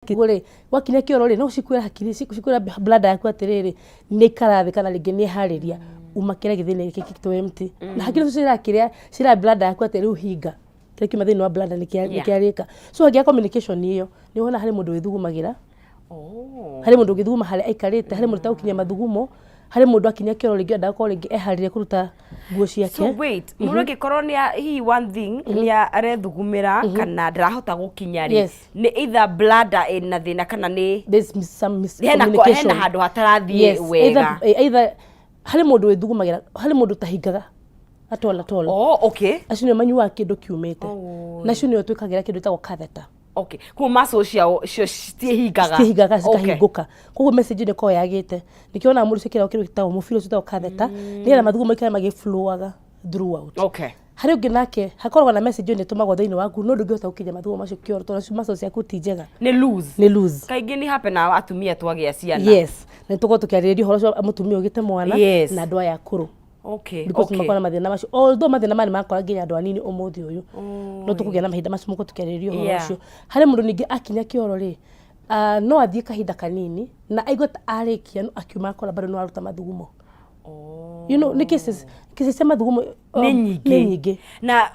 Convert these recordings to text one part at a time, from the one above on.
Koguo rĩ, wakinya kĩoro rĩ, no cikwĩra hakiri, cikwĩra bladder yaku atĩrĩrĩ, nĩ ikara thĩ kana rĩngĩ nĩ harĩria uma kĩrĩa gĩ thĩinĩ gĩkĩ gĩtwo empty. Na hakiri icio cirakĩrĩa, cira bladder yaku atĩ rĩu hinga. Kĩrĩa kiuma thĩinĩ wa bladder nĩ kĩarĩka. So hangĩaga communication ĩyo, nĩ wona harĩ mũndũ wĩthugumagĩra, harĩ mũndũ ũngĩthuguma harĩa aikarĩte, harĩ mũndũ ũtegũkinyia mathugumo, harĩ mũndũ akinya kĩoro rĩngĩ enda gũkorwo rĩngĩ eharĩrie kũruta nguo ciake. So wait, mũndũ angĩkorwo nĩ hihi one thing nĩ arethugumĩra kana ndarahota gũkinya rĩ, nĩ either bladder ĩna thĩna kana nĩ There's some hena miscommunication. Hena handũ hatarathiĩ wega. Either harĩ mũndũ wĩthugumagĩra, harĩ mũndũ ũtahingaga at all at all. Acio nĩo manyuaga kĩndũ kiumĩte. Na acio nĩo twĩkagĩra kĩndũ gĩtagwo catheter. Okay, koguo muscle ciao cio citiĩhingaga. Citihingaga, cikahingũka, koguo message nĩ ĩkoragwo yagĩte. Nĩkĩo wonaga mũndũ ciĩkĩragwo kĩndũ gĩtagwo mũbira ũcio wĩtagwo catheter, nĩgetha mathugumo maikare magĩflowaga throughout. Harĩ ũngĩ nake hakoragwo na message ĩyo nĩ ĩtũmagwo thĩinĩ waku, no ndũngĩhota gũkinyia mathugumo macio kĩoro tondũ muscles ciaku ti njega. Nĩ loose. Nĩ loose. Kaingĩ nĩ happen na atumia twagĩa ciana. Yes, na nĩ tũkorwo tũkĩarĩrĩria ũhoro ũcio, mũtumia ũgĩte mwana na andũ aya akũrũ, because nĩmakoragwo na mathĩna macio, although mathĩna maya nĩ makora nginya andũ anini ũmũthĩ ũyũ, no tũkũgĩa na mahinda macio mũkorwo tũkĩarĩrĩria ũhoro ũcio. Harĩ mũndũ ningĩ akinya kĩoro rĩ, no athiĩ kahinda kanini na aigue ta arĩkia, no akiuma akora bado no aruta mathugumo. Nĩ cases cia mathugumo nĩ nyingĩ. Nĩ nyingĩ. Na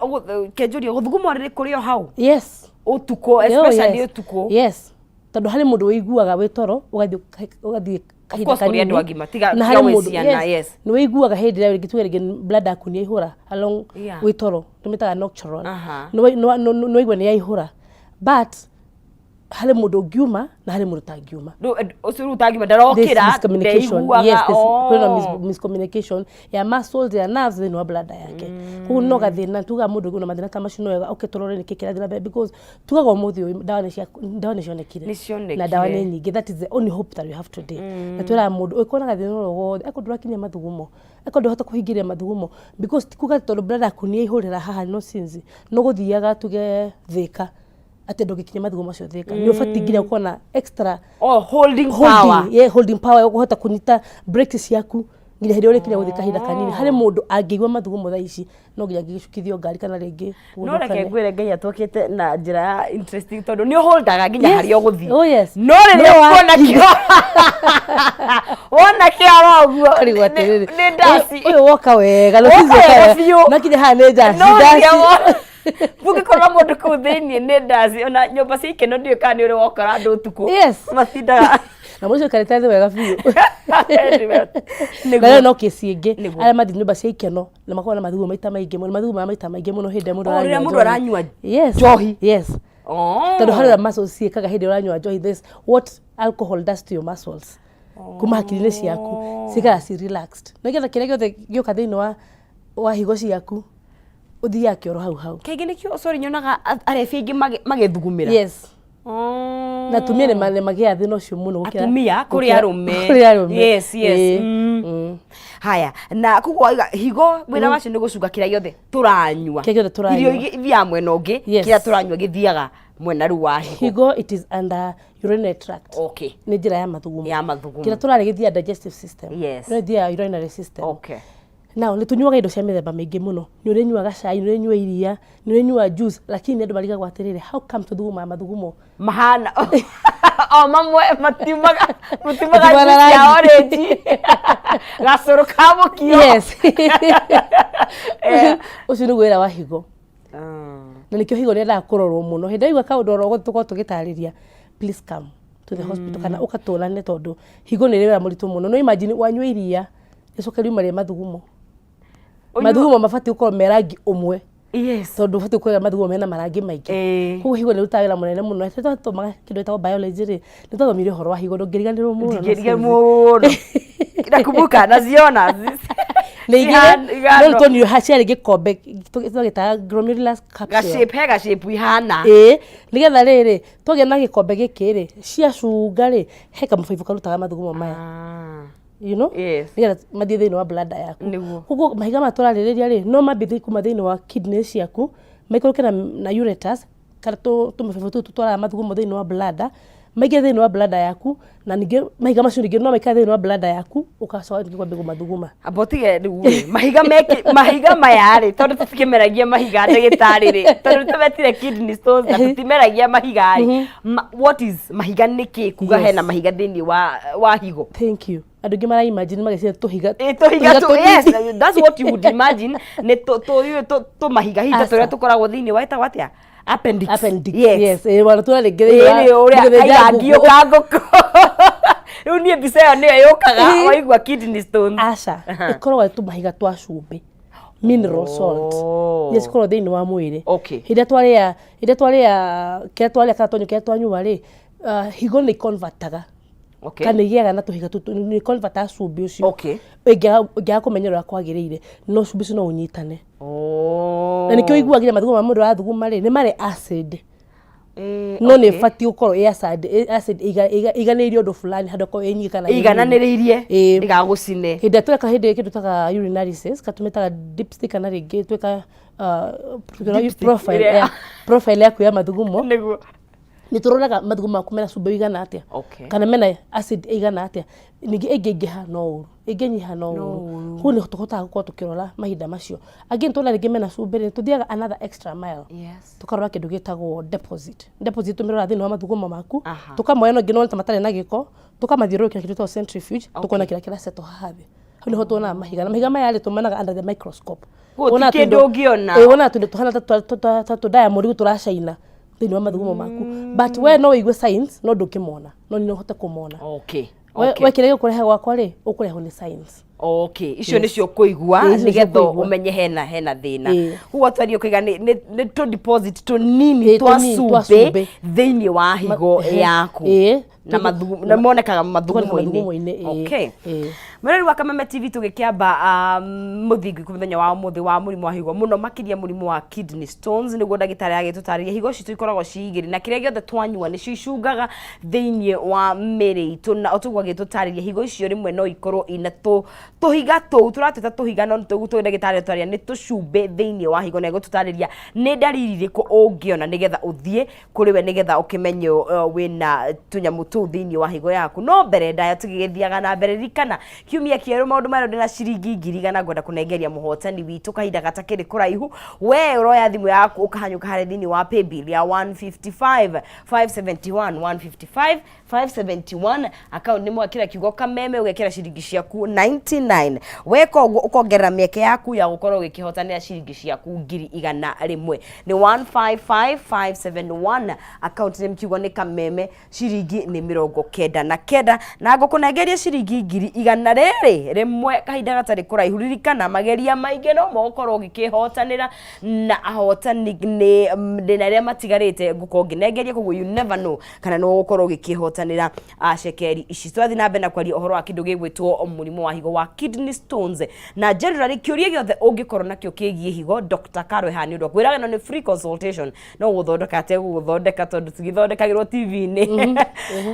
kenjũria, gũthugumwo rĩrĩ kũrĩ o hau Yes. ũtukũ? Oh, Especially yes. ũtukũ. Yes, tondũ harĩ mũndũ wĩiguaga wĩ toro ũgathiĩ kahinda Course, kũrĩ andũ kanini. agima, tiga Na tiga harĩ wĩ mũndũ ciana, yes. Nĩ wĩiguaga hĩndĩ ĩrĩa rĩngĩ, tuge rĩngĩ bladder yaku nĩ yaihũra along wĩ toro, tũmĩtaga nocturnal. Nĩ waigua nĩ yaihũra, but harĩ mũndũ ũngiuma na harĩ mũndũ ũtangiuma. Ũcio rĩu ũtangiuma This ndarokĩra. Miscommunication. Ndeiguaga. Yes, kwĩna miscommunication ya muscles, ya nerves thĩinĩ wa bladder yake, koguo no gathĩna. Tugaga mũndũ wĩna mathĩna ta macio no wega oke tũrore nĩkĩ kĩrathiĩ na mbere, because tugaga ũmũthĩ ũyũ ndawa nĩ cionekire. Nĩ cionekire. Na ndawa nĩ nyingĩ. That is the only hope that we have today. Na twĩraga mũndũ ũngĩkorwo na gathĩna oro wothe, akorwo ndũrakinyia mathugumo, akorwo ndũrahota kũhingĩria mathugumo, because ti kuga atĩ tondũ bladder yaku nĩ yaihũrĩra haha no since no gũthiaga tuge Thĩka, atĩ ndũngĩkinya mathugumo macio Thĩka. Nĩ ũbatiĩ nginya gũkorwo na extra Oh, holding power. Holding, yeah, holding power ya kũhota kũnyita brakes ciaku nginya hĩndĩ ĩrĩa ũrĩkinya gũthiĩ kahinda kanini. Harĩ mũndũ angĩigua mathugumo thaa ici, no nginya angĩgĩcukithio ngari kana rĩngĩ No reke ũgũthũkane. Ngwĩre, Ngai atwakĩte na njĩra ya interesting, tondũ nĩ ũholdaga nginya harĩa ũgũthiĩ. Oh, yes. No rĩrĩa No ũkuona kĩo, wona kĩoro ũguo, Ũkarigwo atĩrĩrĩ, nĩ ndaci. Ũyũ woka wega no Woka since wega woka biũ. no kinya haha nĩ ndaci. No ndaci. rĩrĩa ũngĩkorwo mũndũ kũu thĩiniĩ nĩ ndaci. Ona nyũmba cia ikeno, ndiũĩ kana nĩ ũrĩ wokora andũ ũtukũ matindaga Na mũndũ ũcio aikarĩte thĩ wega biũ. Nĩguo. Na ĩyo no kesi ĩngĩ. Nĩguo. Arĩa mathiĩ nyũmba cia ikeno na makoragwo na mathugumo maita maingĩ mũno, mathugumo maya maita maingĩ mũno hĩndĩ ĩrĩa mũndũ Oh, rĩrĩa aranyua mũndũ njohi. aranyua Yes. njohi. Yes. Oh. Tondũ harĩ ũrĩa muscles ciĩkaga hĩndĩ ĩrĩa ũranyua njohi. This what alcohol does to your muscles, kuma hakiri-inĩ ciaku cikara ci relaxed, nĩgetha kĩrĩa gĩothe gĩũka thĩinĩ wa higo ciaku ũthiaga kĩoro hau hau. Kaingĩ nĩkĩo, sorry, nyonaga arebi aingĩ magĩthugumĩra. Yes. Oh. Na atumia nĩ magĩaga thĩna ũcio mũno gũkĩra Atumia kũrĩ arũme. Kũrĩ arũme. Yes. Ĩĩ. Haya, na koguo wauga higo wĩra wacio nĩ gũcunga kĩrĩa gĩothe tũranyua. Kĩrĩa gĩothe tũranyua. Irio ithiaga mwena ũngĩ, kĩrĩa tũranyua gĩthiaga mwena rĩu wa higo. Higo, it is under urinary tract. Nĩ njĩra ya mathugumo. Ya mathugumo. Kĩrĩa tũrarĩa gĩthiaga digestive system. No ĩthiaga urinary system. Now nĩ tũnyuaga indo cia mĩthemba mĩingĩ mũno. Nĩ ũrĩnyuaga cai, nĩ ũrĩnyua iria, nĩ ũrĩnyua juice, lakini andũ marigagwo atĩrĩrĩ, how come tũthugumaga mathugumo mahana o mamwe, matiumaga matiumaga Matiumaga juice ya rangi. Orange, gacũrũ ka mũkio. Yes, ũcio nĩguo wĩra wa higo. Na nĩkĩo higo nĩendaga kũrorwo mũno. Hĩndĩ ĩrĩa waigua kaũndũ oro ũguo tũkorwo tũgĩtarĩria, please come to the hospital kana ũkatũrane, tondũ higo nĩ ĩrĩ wĩra mũritũ mũno. No imagine wanyua iria rĩcoke riuma rĩ mathugumo. Mathugumo mabatiĩ gũkorwo me rangi ũmwe, tondũ ũbatiĩ kũrĩa mathugumo mena marangi maingĩ. Koguo higo nĩ ĩrutaga wĩra mũnene mũno. Rĩrĩa twathomaga kĩndũ gĩtagwo biology rĩ, nĩ twathomire ũhoro wa higo, ndũngĩriganĩrwo mũno. Ndingĩriga mũno, nakumbuka, naziona. Nĩ igĩrĩ, no tuonire ciarĩ gĩkombe twagĩtaga glomerulus capsule. Gashape, he gashape ihana. Ĩĩ, nĩgetha rĩrĩ twagĩa na gĩkombe gĩkĩ rĩ, ciacunga rĩ, he kamũbaibũ karutaga mathugumo maya nĩgetha mathiĩ thĩinĩ wa bladder yaku. Koguo mahiga maya tũrarĩrĩria rĩ, no mambie kuma thĩinĩ wa kidneys ciaku, maikũrũke na ureters kana tũmĩbaibũ tũu tũtwaraga mathugumo thĩinĩ wa bladder, Maingĩ thĩinĩ wa bladder yaku, na ningĩ mahiga macio ningĩ no maikare thĩinĩ wa bladder yaku, ũgacoka ningĩ kwambia kũmathuguma. Amba ũtige rĩu rĩ, mahiga meki mahiga maya rĩ, tondũ tũtikĩmeragia mahiga, ndagĩtarĩ rĩ, tondũ tũmetire kidney stones na tũtimeragia mahiga rĩ. What is mahiga? Nĩ kĩ kuga hena mahiga thĩinĩ wa higo? Thank you. Andũ aingĩ mara imagine mageciria tũhiga. Tũhiga tu. Tũnini. Yes, that's what you would imagine, nĩ tũmahiga hihi ta Aca. tũrĩa tũkoragwo thĩinĩ wa, ĩtagwo atĩa, appendix. Appendix. Yes. Yes, wana tũra rĩngĩ thĩinĩ Ĩĩ, ũrĩa mũgĩthĩnja kairangio ngũkũ. ka ngũkũ. Rĩu niĩ mbica ĩyo nĩyo yũkaga waigua kidney stones. Aca, ĩkoragwo ĩ tũmahiga twa cumbĩ, mineral salt, iria cikoragwo thĩinĩ wa mwĩrĩ. Hĩndĩ ĩrĩa twarĩa kĩrĩa twarĩa kana twanyua kĩrĩa twanyua rĩ, higo nĩ convertaga kana igĩaga na tũhiga tũtũ, nĩ convertaga cumbĩ ũcio. Ĩngĩaga kũmenyerera kwagĩrĩire, no cumbĩ ũcio no ũnyitane. Na nĩkĩo ũiguaga nginya mathugumo ma mũndũ arathuguma rĩ, nĩ marĩ acid. No nĩ ĩbatiĩ gũkorwo ĩ acid ĩiganĩire ũndũ fulani, handũ ĩkorwo ĩ nyingĩ kana ĩ nini. Ĩigananĩrĩirie, ndĩgagũcine. Hĩndĩ ĩrĩa tweka, hĩndĩ kĩndũ twĩtaga urinalysis, ka tũmĩtaga dipstick, kana rĩngĩ twĩka Dipstick, profile, profile yaku ya mathugumo. Nĩ tũroraga mathugumo maku mena cumbĩ ũigana atĩa kana mena acid ĩigana atĩa. Ningĩ ĩngĩingĩha no ũru, ĩngĩnyiha no ũru. Koguo nĩ tũhotaga gũkorwo tũkĩrora mahinda macio angĩ. Nĩ tuona rĩngĩ mena cumbĩ rĩ, tũthiaga another extra mile, tũkarora kĩndũ gĩtagwo deposit. Deposit tũmĩrora thĩinĩ wa mathugumo maku, tũkamoya, no ngĩ ta matarĩ na gĩko, tũkamathiũrũrũkia na kĩndũ gĩtagwo centrifuge, tũkona kĩrĩa kĩrasetwo haha thĩ. Hau nĩho tuonaga mahiga, na mahiga maya rĩ, tũmonaga under the microscope. Koguo ti Wonaga kĩndũ ũngĩona. Ĩĩ, wonaga tũindo tũhana ta tũ diamond ũguo tũracaina thĩinĩ wa mathugumo maku, but we no ũigue signs no ndũngĩmona, no nĩ ũhote kũmona. We kĩrĩa gĩkũrehe gwakwa rĩ, ũkũrehwo nĩ signs. Okay, icio nĩcio kũigua. Ĩĩ, icio nĩcio nĩgetha kũigua. ũmenye hena thĩna. Koguo twario kũiga nĩ tũ deposit tũnini twa tũnini twa cumbĩ cumbĩ. thĩinĩ wa higo yaku. Na na monekaga mathugumo-inĩ. Mathugumo-inĩ, ĩĩ. Mwĩrori wa Kameme TV, tũgĩkĩamba mũthingi mũthenya wa ũmũthĩ wa mũrimũ wa higo, mũno makĩria mũrimũ wa kidney stones, nĩguo ndagĩtarĩ agĩtũtarĩria higo citũ ikoragwo ci igĩrĩ, na kĩrĩa gĩothe twanyua nĩcio icungaga thĩinĩ wa mĩrĩ itũ. Na ũtũguo agĩtũtarĩria, higo icio rĩmwe no ikorwo ina tũhiga tũu tũratwĩta tũhiga, no tũu tũ ndagĩtarĩ twaria nĩ tũcumbĩ thĩinĩ wa higo. Na egũtũtarĩria nĩ ndariri irĩkũ ũngĩona nĩgetha ũthiĩ kũrĩ we, nĩgetha ũkĩmenye wĩna tũnyamũ tũu thĩinĩ wa higo yaku. No mbere ndaya tũgĩgĩthiaga na mbere, ririkana kiumia kĩerũ maũndũ marĩa ndĩna ciringi 100,000 ngwenda kũnengeria mũhotani witũ kahinda gatakĩrĩ kũraihu. We ũroya thimũ yaku, ũkahanyũka harĩa thĩinĩ wa paybill ya 155 571, 155 571, account nĩ mwakĩra kiugo Kameme, ũgekĩra ciringi ciaku 99. Weka ũguo ũkongerera mĩeke yaku ya gũkorwo ũgĩkĩhotanĩra ciringi ciaku 100,000. Nĩ 155571, account nĩ kiugo nĩ Kameme, ciringi nĩ 99, na ngũkũnengeria ciringi 101,000 kahinda gatarĩ kũraihu. Ririkana mageria maingĩ no mogũkorwo ũgĩkĩhotanĩra, na ahotani nĩ ndĩna arĩa matigarĩte ngũkorwo ngĩnengeria. Koguo you never know kana no ũgũkorwo ũgĩkĩhotanĩra cekeri ici. Twathiĩ na mbere na kwaria ũhoro wa kĩndũ gĩgwĩtwo mũrimũ wa higo wa kidney stones, na generally kĩũria gĩothe ũngĩkorwo nakĩo kĩgiĩ higo, Dr. Caro haha nĩ ũndũ wa kwĩraga. Ĩno nĩ free consultation, no gũthondeka ategũgũthondeka tondũ tũgĩthondekagĩrwo TV-inĩ.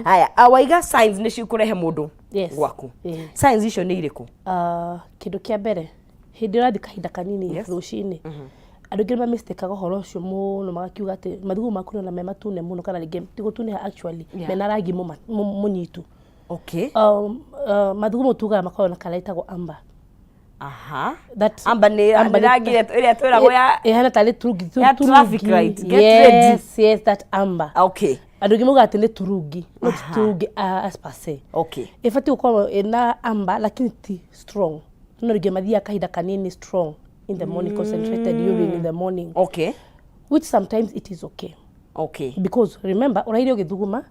Haya, waiga signs nĩ cikũrehe mũndũ gwaku. Signs icio nĩ irĩkũ? Kĩndũ kĩa mbere, hĩndĩ ĩrĩa ũrathiĩ kahinda kanini rũcinĩ, andũ aingĩ nĩ mamistĩkaga ũhoro ũcio mũno, magakiuga atĩ mathugumo maku nĩona me matune mũno, kana rĩngĩ ti gũtunĩha actually, mena rangi mũnyitu. Mathugumo tugaga makoragwo na colour ĩtagwo amber. Amber nĩ Amber nĩ rangi ĩrĩa twĩragwo ya ĩhana tarĩ turungi. Ya traffic light, get ready. Yes, that amber. Andũ aingĩ maugaga atĩ nĩ turungi, no ti turungi as per se. Ĩbatiĩ gũkorwo ĩna amber lakini ti strong. No rĩngĩ mathiaga kahinda kanini strong in the morning, concentrated urine in the morning, which sometimes it is okay, because remember ũraire ũgĩthuguma,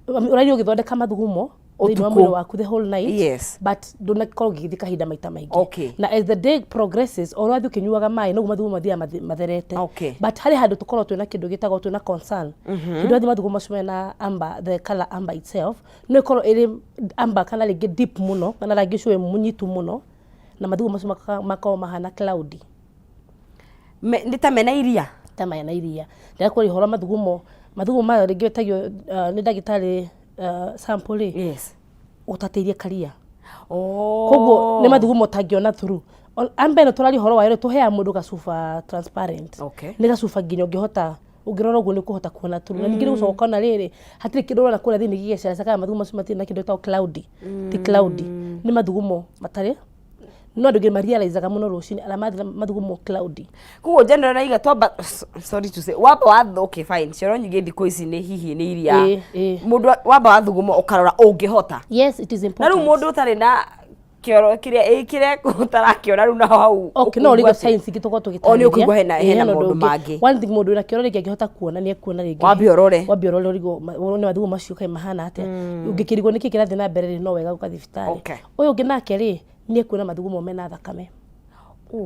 ũraire ũgĩthondeka mathugumo thĩinĩ wa Ũtukũ. mwĩrĩ waku the whole night, but ndũnakorwo ũgĩgĩthiĩ kahinda maita maingĩ. Na as the day progresses, o ũrathiĩ ũkĩnyuaga maĩ, noguo mathugumo mathiaga matherete. But harĩ handũ tũkoragwo twĩna kĩndũ gĩtagwo twĩna concern. Hĩndĩ ĩrĩa mathugumo macio mena amber, the color amber itself no ĩkorwo ĩrĩ amber kana rĩngĩ deep mũno, kana rangi ũcio wĩ mũnyitu mũno, na mathugumo macio makorwo mahana cloudy. Nĩ ta mena iria. Ta maya na iria. Ndĩrakwaria ũhoro wa mathugumo maya rĩngĩ wetagio nĩ ndagĩtarĩ sample rĩ, ũtatĩirie karia. Koguo nĩ mathugumo ũtangĩona through. Amber ĩno tũraria ũhoro wayo rĩ, tũheaga mũndũ gacuba transparent. Nĩ gacuba nginya ũngĩhota Ũngĩrora ũguo nĩ ũkũhota kuona turu. Na ningĩ nĩ ũgũcoka ũkona rĩrĩ, hatirĩ kĩndũ ũrona kũrĩa thĩinĩ gĩgĩceraca kana mathugumo macio matirĩ na kĩndũ gĩtagwo cloudy. Ti cloudy. Nĩ mathugumo matarĩ. No andũ aingĩ marealizaga mũno rũcinĩ arĩa mathira mathugumo cloudy. Koguo general iga twamba, sorry to say, wamba wa, okay fine, cioro nyingĩ thikũ ici nĩ hihi nĩ iria Ĩĩ, ĩĩ. Mũndũ wamba wathuguma ũkarora ũngĩhota. Yes, it is Na important. rĩu mũndũ ũtarĩ na kĩoro kĩrĩa ĩ kĩrĩa ũtarakĩona rĩu naho hau. Okay, no ũkũigua ũrĩgwo atĩ- science ingĩ tũkorwo O nĩ tũgĩtarĩria. ũkũigua hena Ĩĩ, hena hena ũndũ maũndũ ũngĩ. mangĩ. One thing, mũndũ wĩna kĩoro rĩngĩ angĩhota kuona nĩ ekuona rĩngĩ. Wambe ũrore. Wambe ũrore ũrigwo wone mathugumo macio kaĩ mahana atĩa. Ũngĩkĩrigwo nĩkĩ kĩrathiĩ na mbere rĩ, no wega gũka thibitarĩ. Ũyũ ũngĩ nake rĩ, nĩ ekuona mathugumo mena thakame.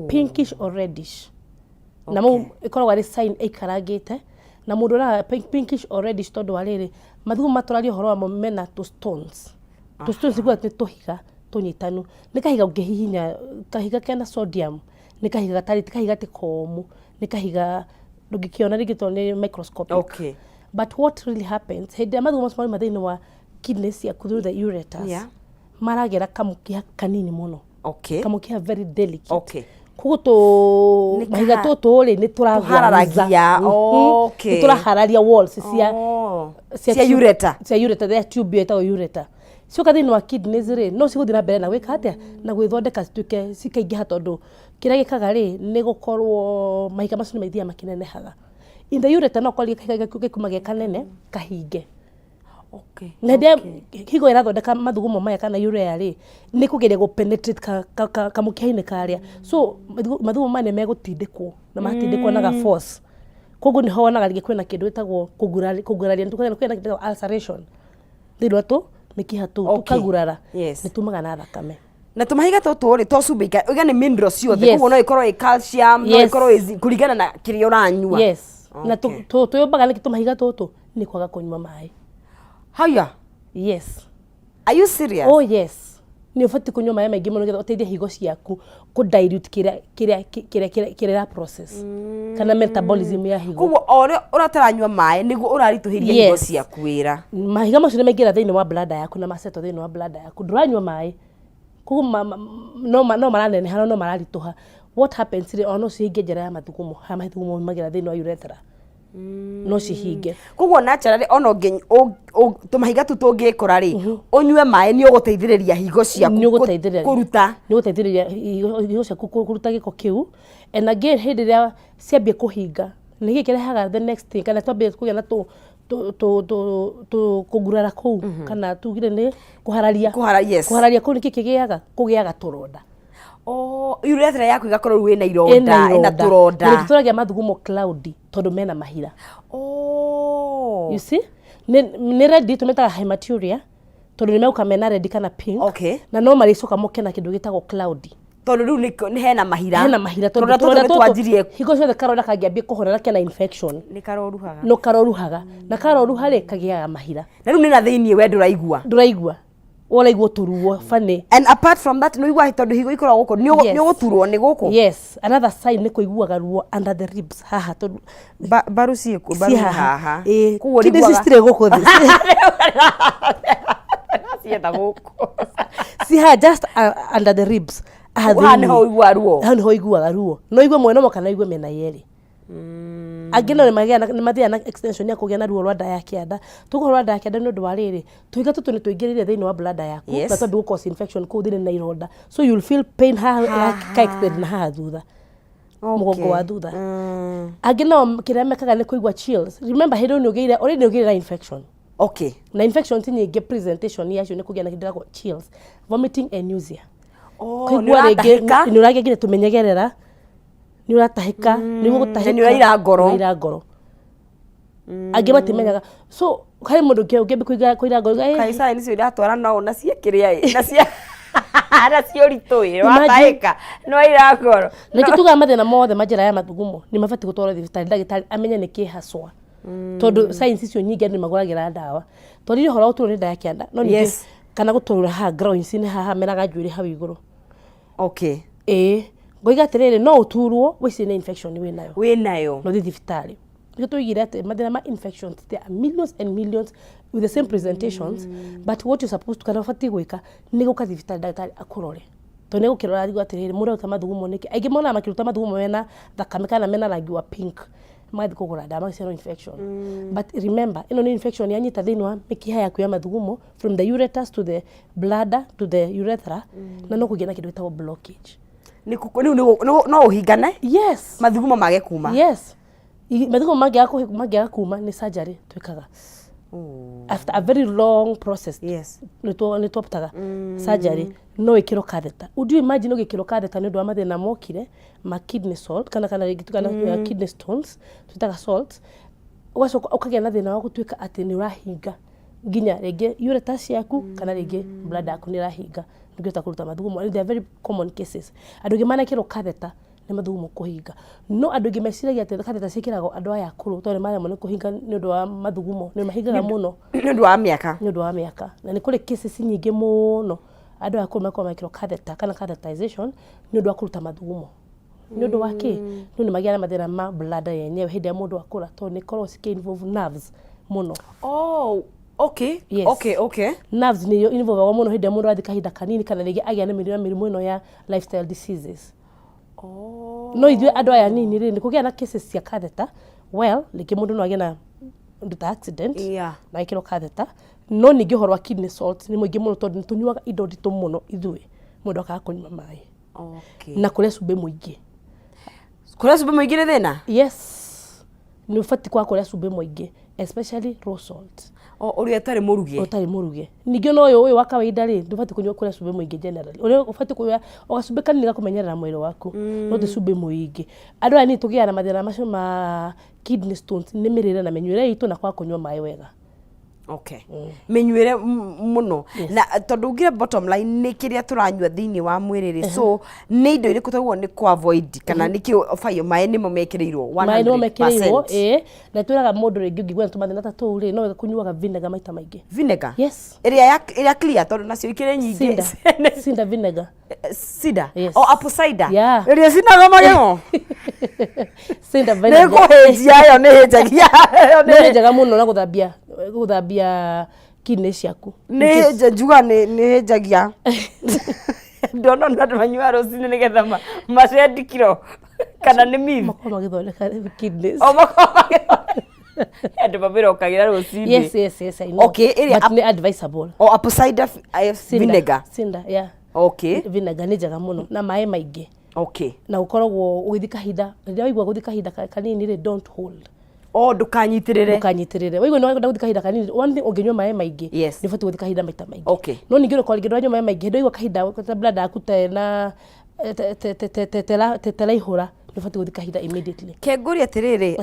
Pinkish or reddish. Na mau ĩkoragwo arĩ sign ĩikarangĩte na mũndũ ũraga pinkish or reddish tondũ wa rĩrĩ, mathugumo matũraria ũhoro wamo mena tũ stones. Tũ stones nĩ nĩ tũhiga tũnyitanu. Nĩ kahiga ũngĩhihinya, kahiga kena sodium, nĩ kahiga gatarĩ, ti kahiga atĩ komũ, nĩ kahiga ndũngĩkĩona rĩngĩ tondũ nĩ microscopic. But what really happens, hĩndĩ ĩrĩa mathugumo macio marauma thĩinĩ wa kidneys ciaku through the ureters, maragera kamũkiha kanini mũno. Kamũkiha very delicate. Koguo tũ Nĩ mahiga tũtũ rĩ, nĩ tũragwaruza. Tũhararagia. Nĩ tũrahararia walls cia Oh. Cia ureter. Cia ureter, ya tube ĩyo ĩtagwo ureter. Cioka thĩinĩ wa kidneys rĩ, no cigũthiĩ na mbere na gwĩka atĩa? Na gwĩthondeka cituĩke cikaingĩha tondũ kĩrĩa gĩkaga rĩ, nĩ gũkorwo mahiga macio nĩ mathiaga makĩnenehaga. In the ureter no ũkorwo kahiga gĩkuma ge kanene kahinge. Na hĩndĩ ĩrĩa higo ĩrathondeka mathugumo maya kana urea rĩ, nĩ kũgeria gũ penetrate kamũkiha-inĩ karĩa. So mathugumo maya nĩ megũtindĩkwo na matindĩkwo na ga force. Koguo nĩho wonaga rĩngĩ kwĩna kĩndũ gĩtagwo kũguraria, kwĩna kĩndũ gĩtagwo ulceration thĩinĩ wa tũ mĩkiha tũu tũkagurara. Nĩ tumaga na thakame. Na tũmahiga tũtũ rĩ, to cumbĩ uga nĩ mineral ciothe? Koguo no ĩkorwo ĩ calcium, no ĩkorwo ĩ zinc, kũringana na kĩrĩa ũranyua. Yes. Na twĩyũmbaga nĩkĩ tũmahiga tũtũ? Nĩ kwaga kũnyua maĩ. Haya. Yes. Are you serious? Oh yes. Nĩ ũbatiĩ kũnyua maĩ maingĩ mũno nĩgetha ũteithie higo ciaku kũ dilute kĩrĩa ĩra process kana metabolism ya higo. Koguo o ũrĩa ũrataranyua maĩ nĩguo ũraritũhĩria higo ciaku wĩra. Mahiga macio nĩ maingĩra thĩinĩ wa bladder yaku na masettle thĩinĩ wa bladder yaku. Ndũranyua maĩ. Koguo no maraneneha no mararitũha. What happens rĩ, ona no cihinge njĩra ya mathugumo, harĩa mathugumo maumagĩra thĩinĩ wa urethra. No cihinge. Koguo naturally ona tũmahiga tu tũngĩkora rĩ, ũnyue maĩ nĩ ũgũteithĩrĩria higo ciaku Nĩ ũgũteithĩrĩria. kũruta. Nĩ ũgũteithĩrĩria higo ciaku kũruta gĩko kĩu. And again, hĩndĩ ĩrĩa ciambia kũhinga, nĩ kĩĩ kĩrehaga the next thing, kana twambia kũgĩa na tũ tũ tũ tũ tũ kũgurara kũu, kana tugire nĩ kũhararia. Kũhara, yes. Kũhararia kũu nĩkĩ kĩgĩaga? Kũgĩaga tũronda. Oh, urethra yaku ĩgakorwo rĩu ĩna ironda, ĩna tũronda. Na tũragia mathugumo cloudy tondũ mena mahira. You see, nĩ red, tũmetaga hematuria tondũ nĩ megũka mena red kana pink. Na no marĩcoka moke na kĩndũ gĩtagwo cloudy. Tondũ rĩu nĩ hena mahira. Hena mahira tondũ tũronda tũtũ tũronda nĩ tũtũ twanjirie. Hingo ciothe karonda kangĩambia kũhona na kena infection, nĩ karoruhaga. No karoruhaga, na karoruha rĩ, kagĩaga mahira. Na rĩu nĩ na thĩiniĩ we ndũraigua. Ndũraigua, ũraigua tũruo funny. And apart from that, nĩ ũigua tondũ higo ikoragwo gũkũ, nĩ ũgũturwo nĩ gũkũ. Yes, another sign nĩ kũiguaga ruo under the ribs haha tondũ Mbaru ciĩkũ? Mbaru ci nĩ haha. Ĩĩ. Koguo kidneys ũriguaga- citirĩ gũkũ thĩ. Cietha gũkũ. Ci haha, just under the ribs haha Haha thĩinĩ. nĩho ũiguaga ruo. Hau nĩho ũiguaga ruo. No ũigue mwena ũmwe kana ũigue mĩena yerĩ. Angĩ no nĩ mathiaga na extension ya kũgĩa na ruo rwa nda ya kĩanda. Tũguo rwa nda ya kĩanda nĩ ũndũ wa rĩrĩ, tũhiga tũtũ nĩ tũingĩrĩire thĩinĩ wa bladder yaku na twambia gũ cause infection kũu thĩinĩ na ironda. So you'll feel pain haha ka extend na haha thutha, mũgongo wa thutha. Angĩ nao kĩrĩa mekaga nĩ kũigua chills. Remember, hĩndĩ ĩyo nĩ ũgĩire already, nĩ ũgĩire na infection. Na infection ti nyingĩ, presentation yacio nĩ kũgĩa na kĩndũ gĩtagwo chills, vomiting and nausea. Oh, nĩ Kũigua rĩngĩ ũratahĩka. nĩ ũragĩa nginya tũmenyegerera, nĩ ũratahĩka, nĩ ũgũtahĩka. Na nĩ ũraira ngoro. Nĩ ũraira ngoro. Angĩ matimenyaga, so harĩ mũndũ ũngĩ ũngĩambia kũira ngoro, Kaĩ sign icio iratwara no na cia kĩrĩa ĩ, na cia ũritũ ĩ. Imagine. Watahĩka nĩ waira ngoro. Nĩkĩo tugaga mathĩna mothe ma njĩra ya mathugumo nĩ mabatiĩ gũtwarwo thibitarĩ, ndagĩtarĩ amenye nĩ kĩ haswa, tondũ signs icio nyingĩ andũ nĩ magũragĩra ndawa. Twarire ũhoro wa gũturwo nĩ nda ya kĩanda, no ningĩ kana gũturwo haha groins-inĩ, haha meraga njuĩrĩ hau igũrũ. Ĩĩ, ngoiga atĩrĩrĩ, no ũturwo wĩcirie nĩ infection wĩnayo. Wĩnayo. No ũthiĩ thibitarĩ. Nĩkĩo tũigire atĩ mathĩna ma infections, there are millions and millions with the same presentations, but what you supposed to, kana ũbatiĩ gwĩka, nĩ gũka thibitarĩ ndagĩtarĩ akũrore, tondũ nĩ egũkĩrora arigwo atĩrĩrĩ, mũndũ aruta mathugumo nĩkĩ? Aingĩ monaga makĩruta mathugumo mena thakame kana mena rangi wa pink. Magathiĩ kũgũra ndawa magaciarwo infection. But remember, ĩno nĩ infection yanyita thĩinĩ wa mĩkiha yaku ya mathugumo, from the ureters to the bladder to the urethra, na no kũgĩa na kĩndũ gĩtagwo blockage. Rĩu no ũhingane. Yes. Mathugumo mage kuma. Yes. Mathugumo mangĩaga kuma, nĩ surgery twĩkaga after a very long process. Nĩ twoptaga surgery, no ĩkĩrwo catheter. Would you imagine ũgĩkĩrwo catheter nĩ ũndũ wa mathĩna mokire ma kidney salt kana rĩngĩ kana kidney stones twĩtaga salt, ũgacoka ũkagĩa na thĩna wa gũtuĩka atĩ nĩ ũrahinga nginya rĩngĩ ureter ciaku kana rĩngĩ bladder yaku nĩ ĩrahinga, ndũngĩhota kũruta mathugumo? And they are very common cases. Andũ aingĩ manekĩrwo catheter nĩ mathugumo kũhinga, no andũ aingĩ meciragia atĩ catheter ciĩkĩragwo andũ aya akũrũ tondũ nĩ maremwo nĩ kũhinga nĩ ũndũ wa mathugumo, nĩ mahingaga mũno. Nĩ ũndũ wa mĩaka. Nĩ ũndũ wa mĩaka. Na nĩ kũrĩ cases nyingĩ mũno andũ aya akũrũ makoragwo mekĩrwo catheter kana catheterization nĩ ũndũ wa kũruta mathugumo. Nĩ ũndũ wa kĩ? Nĩ ũndũ magĩa na mathĩna ma bladder yenyewe hĩndĩ ĩrĩa mũndũ akũra, tondũ nĩ ĩkoragwo cikĩ involve nerves mũno. Oh, okay. Yes. Nerves nĩyo involve mũno hĩndĩ ĩrĩa mũndũ athiĩ kahinda kanini kana rĩngĩ agĩa na mĩrimũ ĩno ya lifestyle diseases. No ithuĩ andũ aya nini rĩ, nĩ kũgĩa na cases cia catheter. Well, rĩngĩ mũndũ no agĩe na ũndũ ta accident na ekĩrwo catheter. No ningĩ ũhoro wa kidney salt nĩ mũingĩ mũno tondũ nĩ tũnyuaga indo nditũ mũno ithuĩ, mũndũ akaga kũnyua maĩ na kũrĩa cumbĩ mũingĩ. Kũrĩa cumbĩ mũingĩ nĩ thĩna? Yes, nĩ ũbatiĩ kwaga kũrĩa cumbĩ mũingĩ, especially raw salt. O ũrĩa ũtarĩ mũruge. Ũtarĩ mũruge. Ningĩ no ũyũ wa kawaida rĩ, ndũbatiĩ kũnyua kũrĩa cumbĩ mũingĩ generally. Ũrĩa ũbatiĩ kũrĩa o gacumbĩ kanini gakũmenyerera mwĩrĩ waku, no ti cumbĩ mũingĩ. Andũ aya nini tũgĩaga na mathĩna macio ma kidney stones nĩ mĩrĩre na mĩnyuĩre itũ na kwaga kũnyua maĩ wega. Okay, mĩnyuĩre mũno. Na tondũ ugire bottom line nĩ kĩrĩa tũranyua thĩinĩ wa mwĩrĩ rĩ, so nĩ indo irĩkũ twagĩrĩirwo nĩ kũ avoid kana nĩ kĩ ũbaiyo? Maĩ nĩmo mekĩrĩirwo? Maĩ nĩmo mekĩrĩirwo. 100%. Ĩĩ, na twĩraga mũndũ rĩngĩ ũngĩigua na tũmathĩna ta tũu rĩ, no wega kũnyuaga vinegar maita maingĩ. Vinegar? Yes. Ĩrĩa clear, tondũ nacio ikĩrĩ nyingĩ. Cider. Cider vinegar. Cider? Yes. O apple cider? Yeah. Ĩrĩa cinaga magego? Cider Nĩ vinegar. kũhĩnjia ĩyo, nĩ hĩnjagia ĩyo. Nĩ njega mũno na gũthambia kidney ciaku. Nĩ njuga nĩ hĩnjagia. Ndona ona andũ manyuaga rũcinĩ nĩgetha macendi kiro, kana nĩ myth? Makorwo magĩthondeka kidneys. O makorwo andũ mamĩrokagĩra rũcinĩ. Yes, I know. Okay, ĩrĩa But nĩ advisable. O apple cider vinegar. Cider, yeah. Vinegar nĩ njega mũno na maĩ maingĩ. Na ũkoragwo ũgĩthiĩ kahinda, rĩrĩa waigua gũthiĩ kahinda kanini rĩ, don't hold. O ndũkanyitĩrĩre. Ndũkanyitĩrĩre. Waigua nĩ wenda gũthiĩ kahinda kanini, one thing, ũngĩnyua maĩ maingĩ, nĩ ũbatiĩ gũthiĩ kahinda maita maingĩ. No ningĩ ũrĩkorwo rĩngĩ ndũranyua maĩ maingĩ, hĩndĩ waigua kahinda ta bladder yaku tena teraihũra, nĩ ũbatiĩ gũthiĩ kahinda immediately. Kengũria atĩrĩrĩ,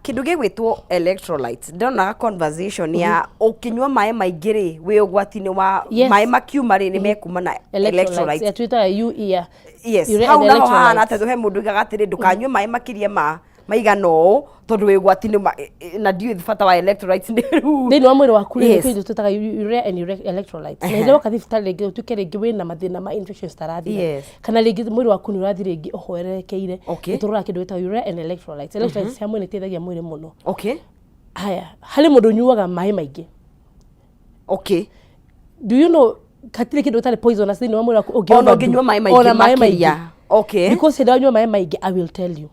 kĩndũ gĩgwĩtwo electrolytes, ndonaga conversation ya ũkĩnyua maĩ maingĩ rĩ, wĩ ũgwati-inĩ wa maĩ makiuma rĩ, nĩ mekuma na electrolytes. Yeah, twĩtaga UE, yeah. Yes. Urea Hau and naho hahana electrolytes. atĩ he mũndũ ugaga atĩrĩ, ndũkanyue maĩ makĩria ma maigana ũũ tondũ wĩ ũgwati-inĩ na ndiũĩ bata wa electrolytes nĩ rĩu. Thĩinĩ wa mwĩrĩ waku rĩ, kwĩ indo twĩtaga urea and electrolytes. Na hĩndĩ ĩrĩa woka thibitarĩ rĩngĩ ũtuĩke rĩngĩ wĩna mathĩna ma infections tarathira kana rĩngĩ mwĩrĩ waku nĩ ũrathiĩ rĩngĩ ũhwererekeire, nĩ tũroraga kĩndũ gĩtagwo urea and electrolytes. Electrolytes cia mwĩrĩ nĩ iteithagia mwĩrĩ mũno. Haya, harĩ mũndũ ũnyuaga maĩ maingĩ. Do you know hatirĩ kĩndũ gĩtarĩ poisonous thĩinĩ wa mwĩrĩ waku ũngĩ Ona overdo? ũngĩnyua maĩ maingĩ Ona maĩ maingĩ. makĩria. Because hĩndĩ ĩrĩa wanyua maĩ maingĩ, I will tell you,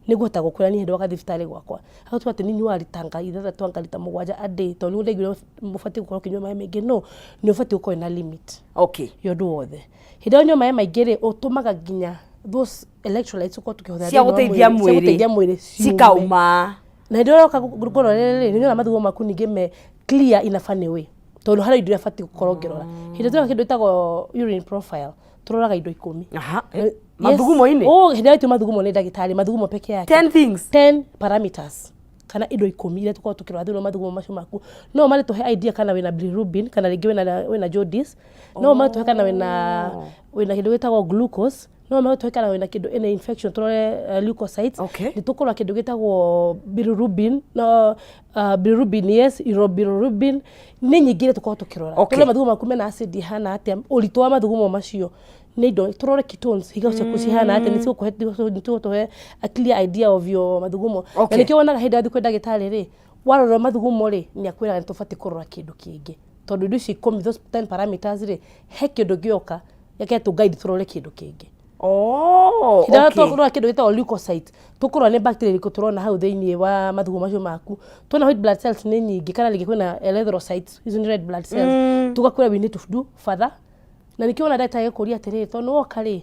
nĩngũhota gũkwĩra niĩ hĩndĩ woka thibitarĩ gwakwa agatua atĩ nĩ nyuaga rita nga 6 anga rita 7 a day, tondũ nĩguo ndaiguire mũbatiĩ gũkorwo ũkĩnyua maĩ maingĩ. No nĩ ũbatiĩ gũkorwo na limit ya ũndũ wothe. Hĩndĩ ĩrĩa wanyua maĩ maingĩ rĩ, ũtũmaga nginya those electrolytes ũkorwo tũkĩhũthĩra cia thĩinĩ wa gũteithia mwĩrĩ, cia mwĩrĩ gũteithia mwĩrĩ ciume. Cikauma. Na hĩndĩ ĩrĩa ũroka ngũrorere rĩ, nĩ nyonaga mathugumo maku ningĩ me clear in a funny way, tondũ harĩ indo iria batiĩ gũkorwo ngĩrora. Hĩndĩ ĩrĩa tweka kĩndũ gĩtagwo urine profile, tũroraga indo 10. Aha. Yes. Mathugumo-inĩ? Oh, hĩndĩ ĩrĩa mathugumo nĩ ndagĩtarĩ, mathugumo peke yake. 10 things. 10 parameters kana indo 10 iria tũkoragwo tũkĩrora thĩinĩ wa mathugumo macio maku. No marĩtũhe idea kana wĩna bilirubin kana rĩngĩ wĩna jaundice. No marĩtũhe kana wĩna kĩndũ gĩtagwo glucose. No marĩtũhe kana wĩna kĩndũ ĩna infection, tũrore leukocytes. Nĩ tũkũrora kĩndũ gĩtagwo bilirubin, no bilirubin, yes, urobilirubin, nĩ nyingĩ iria tũkoragwo tũkĩrora. Tũrore mathugumo maku mena acid ihana atĩa, ũritũ wa mathugumo macio, nĩ indo tũrore ketones, higo ciaku cihana atĩa, nĩ cigũkũhe, nĩ cigũtũhe a clear idea of your mathugumo. Na nĩkĩo wonaga hĩndĩ ĩrĩa wathiĩ kwĩ ndagĩtarĩ rĩ, warora mathugumo rĩ, nĩ akwĩraga nĩ tũbatiĩ kũrora kĩndũ kĩngĩ, tondũ indo ici 10, those 10 parameters rĩ, he kĩndũ gĩoka gĩke tũ guide tũrore kĩndũ kĩngĩ. Oh, Hĩndĩ ĩrĩa okay. tũrora kĩndũ gĩtagwo leukocyte, tũkũrora nĩ bacteria ĩrĩkũ tũrona hau thĩinĩ wa mathugumo macio maku. Tuona white blood cells nĩ nyingĩ kana rĩngĩ kwĩna erythrocytes, icio nĩ red blood cells. Tũgakwĩra we need to do further. Na nĩkĩo wona ndagĩtarĩ agĩkũria atĩrĩrĩ, tondũ nĩwoka rĩ,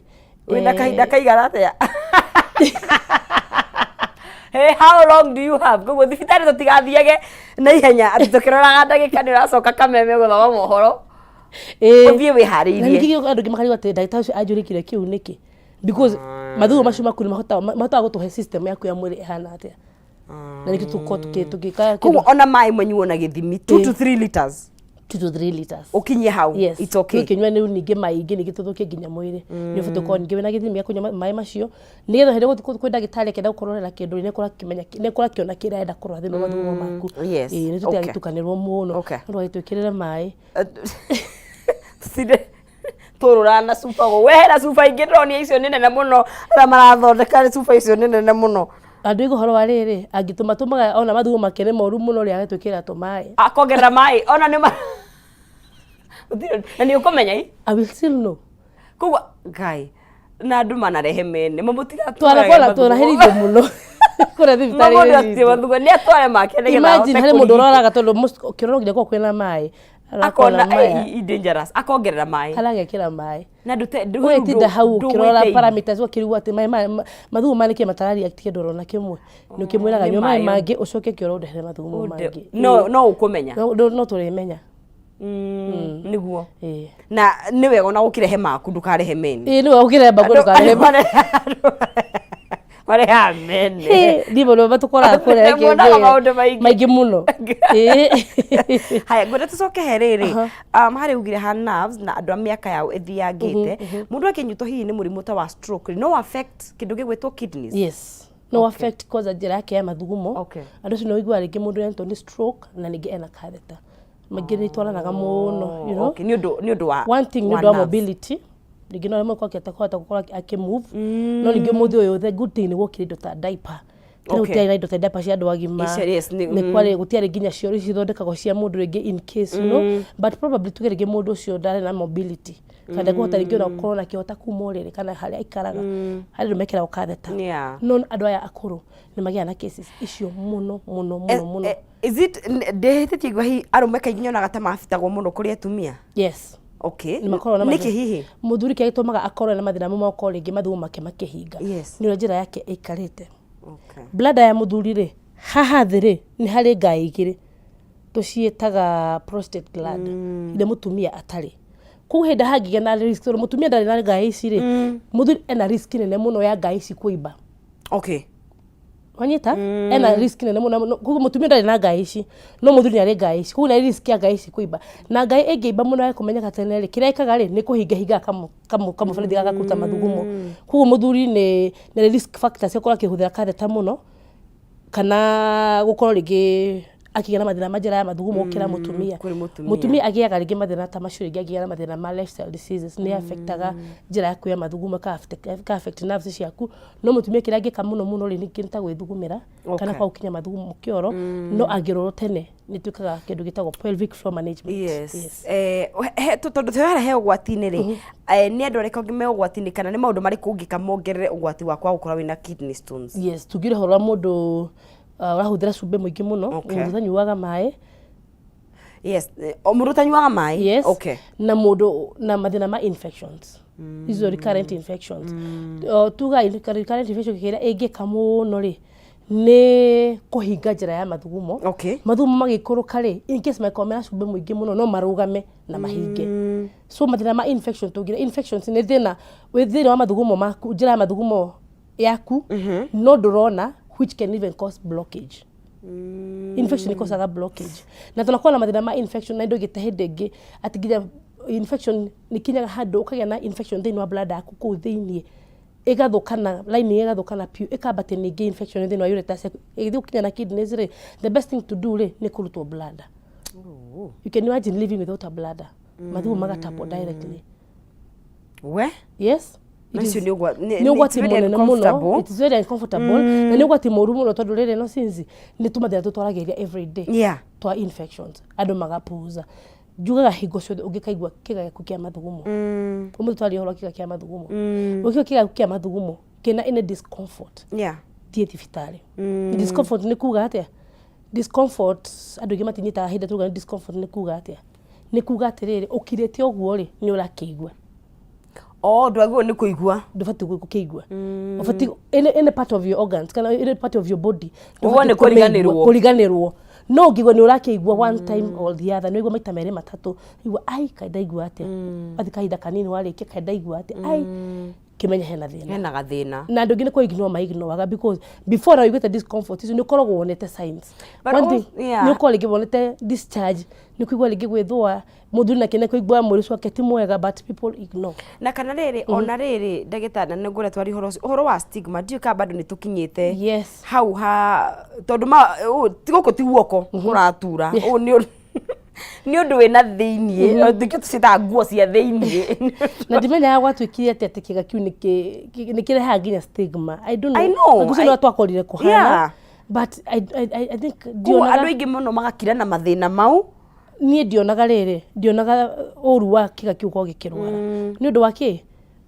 Wĩna kahinda kaigana atĩa? Hey, how long do you have? Koguo thibitarĩ tũtigathiage na ihenya atĩ tũkĩroraga ndagĩka nĩ ũracoka kameme gũthoma mohoro. Ũthiĩ Na wĩharĩirie. ningĩ andũ angĩ makarigwo atĩ ndagĩtarĩ ũcio anjũrĩkire kĩu nĩkĩ? Because mathugumo macio maku nĩ mahotaga gũtũhe system yaku ya mwĩrĩ ĩhana atĩa. Na nĩkĩo tũkoragwo tũgĩka Koguo ona maĩ manyuo na gĩthimi 2 to 3 liters. 2 to 3 liters. Ũkinyie hau. Yes. It's okay. Ũkĩnyua rĩu ningĩ maingĩ ningĩ tũthũkie nginya mwĩrĩ. Nĩ ũbatiĩ ũkorwo ningĩ wĩna gĩthimi gĩa kũnyua maĩ macio nĩgetha hĩndĩ ĩrĩa kwĩ ndagĩtarĩ akĩenda gũkũrorera kĩndũ nĩ akorwo akĩmenya nĩ akorwo akĩona kĩrĩa arenda kũrora thĩinĩ wa mathugumo maku. Yes. Ĩĩ nĩ tũtigagĩtukanĩrwo mũno. Okay. Ndũgagĩtwĩkĩrĩre maĩ. Tũtinde tũrũraga na cuba ũguo. Wehera cuba ingĩ ndĩronia icio nĩ nene mũno arĩa marathondeka cuba icio nĩ nene mũno. Andũ aingĩ ũhoro wa rĩrĩ angĩtũma tũmaga ona mathugumo make nĩ moru mũno rĩ agatwĩkĩrĩra tũmaĩ. Akongerera maĩ ona nĩ ma Gũtirĩ- na nĩ ũkũmenya ĩ I will still know. Koguo Ngai na andũ manarehe mene mamũtigatware Twanakora twanaherithio mũno kũrĩa thibitarĩ Mũndũ atirĩ mathugumo nĩ atware make nĩgetha Imagine ahote harĩ mũndũ kũrigitwo. ũroraga tondũ ũkĩrora nginya korwo kwĩna maĩ Akona arakona maya "Ei, i dangerous akongerera maĩ aragekĩra maĩ na ndute ũgĩtinda hau ũkĩrora parameters ũkĩrigwo atĩ maĩ maya mathugumo maya nĩkĩ matara react kĩndũ oro na kĩmwe nĩ ũkĩmwĩraga Nĩ nyua maĩ maĩ. mangĩ ũcoke kĩoro ũndehere mathugumo mangĩ no no ũkũmenya. No tũrĩmenya. Nĩguo. Ĩĩ. Na nĩ wega ona ũkĩrehe maku ndũkarehe mene. Ĩĩ nĩwe ũkĩrehe mbaku ndũkarehe. Marehaga mene. Niĩ mũno matũkoraga kũrĩa reke Muonaga ngwĩre. Maũndũ maingĩ. Maingĩ mũno. Ĩĩ. Haya, ngwenda tũcoke he rĩrĩ harĩ ugire ha nerves na andũ a mĩaka yao ĩthiangĩte, mũndũ akĩnyitwo hihi nĩ mũrimũ ta wa stroke no affect kĩndũ gĩgwĩtwo kidneys? Yes, no affect kwanza njĩra yake ya mathugumo. Andũ acio nĩ ũiguaga rĩngĩ mũndũ nĩanyitwo nĩ stroke na ningĩ ena catheter, maingĩ nĩ itwaranaga mũno. Okay, nĩ ũndũ wa One thing nĩ wa ũndũ wa nerves. Mobility rĩngĩ no rĩmwe kwakĩhota kũhota gũkorwo akĩmove, no ningĩ ũmũthĩ ũyũ the good thing nĩ gwokire indo ta diaper. Tene gũtiarĩ na indo ta diaper cia andũ agima. Icio, yes, Nĩ kwarĩ gũtiarĩ nginya cioro ici ithondekagwo cia mũndũ rĩngĩ in case, but probably tuge rĩngĩ mũndũ ũcio ndarĩ na mobility kana ndekũhota rĩngĩ ona gũkorwo na kĩhota kuma ũrĩrĩ kana harĩa aikaraga, harĩ andũ mekĩragwo catheter. No andũ aya akũrũ nĩ magĩaga na cases icio mũno mũno mũno mũno. Is it ndĩhĩtĩtie igua hihi arũme kaingĩ nyonaga ta mabitagwo mũno kũrĩ atumia? Yes. Nĩ makoragwo na Nĩkĩ mathĩna. hihi? Mũthuri kĩrĩa gĩtũmaga akorwo na mathĩna mau makorwo rĩngĩ mathugumo make makĩhinga nĩ ũrĩa njĩra yake ĩikarĩte. Bladder ya mũthuri rĩ, haha thĩ rĩ, nĩ harĩ ngaĩ igĩrĩ tũciĩtaga prostate gland iria mũtumia atarĩ. Koguo hĩndĩ hangĩgĩa na risk, tondũ mũtumia ndarĩ na ngaĩ ici rĩ, mũthuri ena risk nene mũno ya ngaĩ ici kũimba. Wanyita, ena risk nene mũno. Koguo mũtumia ndarĩ na ngaĩ ici, no mũthuri nĩ arĩ ngaĩ ici, koguo nĩ arĩ risk ya ngaĩ ici kũimba. Na ngaĩ ĩngĩimba mũno ĩkũmenyeka tene rĩ, kĩrĩa ĩkaga rĩ, nĩ kũhinga hingaga kamũberethi gaka kũruta mathugumo. Koguo mũthuri nĩ arĩ risk factors cia gũkorwo akĩhũthĩra catheter mũno kana gũkorwo rĩngĩ akĩgĩa na mathĩna ma njĩra ya mathugumo gũkĩra mũtumia. Kũrĩ mũtumia. Mũtumia agĩaga rĩngĩ mathĩna ta macio rĩngĩ angĩgĩa na mathĩna ma lifestyle diseases, nĩ affectaga njĩra yaku ya mathugumo, ĩka affect nerves ciaku. No mũtumia kĩrĩa angĩka mũno mũno rĩ, ningĩ nĩ ta gwĩthugumĩra kana kwaga gũkinya mathugumo kĩoro, no angĩrorwo tene nĩ tuĩkaga kĩndũ gĩtagwo pelvic floor management. Yes. Tondũ twĩ harĩa he ũgwati-inĩ rĩ, nĩ andũ arĩkũ angĩ me ũgwati-inĩ kana nĩ maũndũ marĩkũ ũngĩka mongerere ũgwati wa kwaga gũkorwo wĩna kidney stones? Yes, tungire ũhoro wa mũndũ ũrahũthĩra cumbĩ mũingĩ mũno, mũndũ ũtanyuaga maĩ. Yes, o mũndũ ũtanyuaga maĩ. Yes. Na mũndũ na mathĩna ma infections, icio recurrent infections. O, tuga recurrent infection kĩrĩa ĩngĩka mũno rĩ, nĩ kũhinga njĩra ya mathugumo. Mathugumo magĩikũrũka rĩ, in case mangĩkorwo mena cumbĩ mũingĩ mũno, no marũgame na mahinge. So mathĩna ma infection, tũngire infections nĩ thĩna wĩ thĩinĩ wa mathugumo maku, njĩra ya mathugumo yaku, no ndũrona, which can even cause blockage. Infection ikosaga blockage na tunakuwa na mathĩna ma infection na indo ingĩ ta hĩndĩ ĩngĩ atĩ nginya infection nĩ kinyaga handũ ũkagĩa na infection thĩinĩ wa bladder yaku kũu thĩinĩ, ĩgathũkana line, ĩgathũkana piũ, ĩkambatia ningĩ infection thĩinĩ wa ureter ciaku, ĩgĩthiĩ gũkinya na kidneys rĩ, the best thing to do rĩ, nĩ kũrutwo bladder. You can imagine living without a bladder, mathugumo magatapwo directly. We. Yes. It is nĩ nĩ ũgwati mũnene mũno. It is very uncomfortable na nĩ ũgwati mũru mũno, tondũ rĩrĩ no since nĩ tũmathĩna tũtwaragĩria every day twa infections, andũ magapuza. Njugaga hingo ciothe ũngĩkaigua kĩga gĩaku kĩa mathugumo, ũmũthĩ twaria ũhoro wa kĩga kĩa mathugumo, ũngĩkaigua kĩga gĩaku kĩa mathugumo kĩna any discomfort, thiĩ thibitarĩ. Discomfort nĩ kuga atĩa? Discomfort, andũ aingĩ matinyitaga hĩndĩ tuga nĩ discomfort nĩ kuga atĩa. Nĩ kuga atĩrĩrĩ, ũkirĩte ũguo rĩ, nĩ ũrakĩigua. O ndwagĩrĩirwo nĩ kũigua. Ndũbatiĩ gũkĩigua. Ũbatiĩ any part of your organs kana any part of your body Ũguo nĩ ndũbatiĩ kũmĩigua- kũriganĩrwo. Kũriganĩrwo. No ũngĩigua nĩ ũrakĩigua one time or the other, nĩ waigua maita merĩ matatũ, igua ai kaĩ ndaigua atĩa. Wathiĩ kahinda kanini warĩkia, kaĩ ndaigua atĩa, ai, kĩmenye hena thĩna. Hena gathĩna. Na andũ aingĩ nĩ kũ ignore ma ignoraga because before na ũiguĩte discomfort icio nĩ ũkoragwo wonete signs. But One thing, nĩ ũkoragwo rĩngĩ wonete discharge, nĩ ũkũigua rĩngĩ gwĩthũa, mũthuri nake nĩ kũigua mwĩrĩ ũcio wake ti mwega, but people ignore. Na kana rĩrĩ, ona rĩrĩ, ndagĩtarĩ, na nĩngũrĩa twaria ũhoro ũcio, ũhoro wa stigma, ndiũĩ kana bado nĩ tũkinyĩte hau ha tondũ ma ũũ, ti gũkũ ti guoko kũratura, ũũ nĩ ũndũ nĩ ũndũ wĩna thĩiniĩ, nĩkĩo tũciĩtaga nguo cia thĩiniĩ. Na ndimenyaga gwatuĩkire atĩ kĩga kĩu nĩ kĩrehaga nginya stigma. I don't know. I know. Ũndũ ũcio nĩguo twakorire kũhana. But I think Koguo ndionaga andũ aingĩ mũno magakira na mathĩna mau. Niĩ ndionaga rĩrĩ, ndionaga ũru wa kĩga kĩu gũkorwo gĩkĩrwara. Nĩ ũndũ wa kĩ?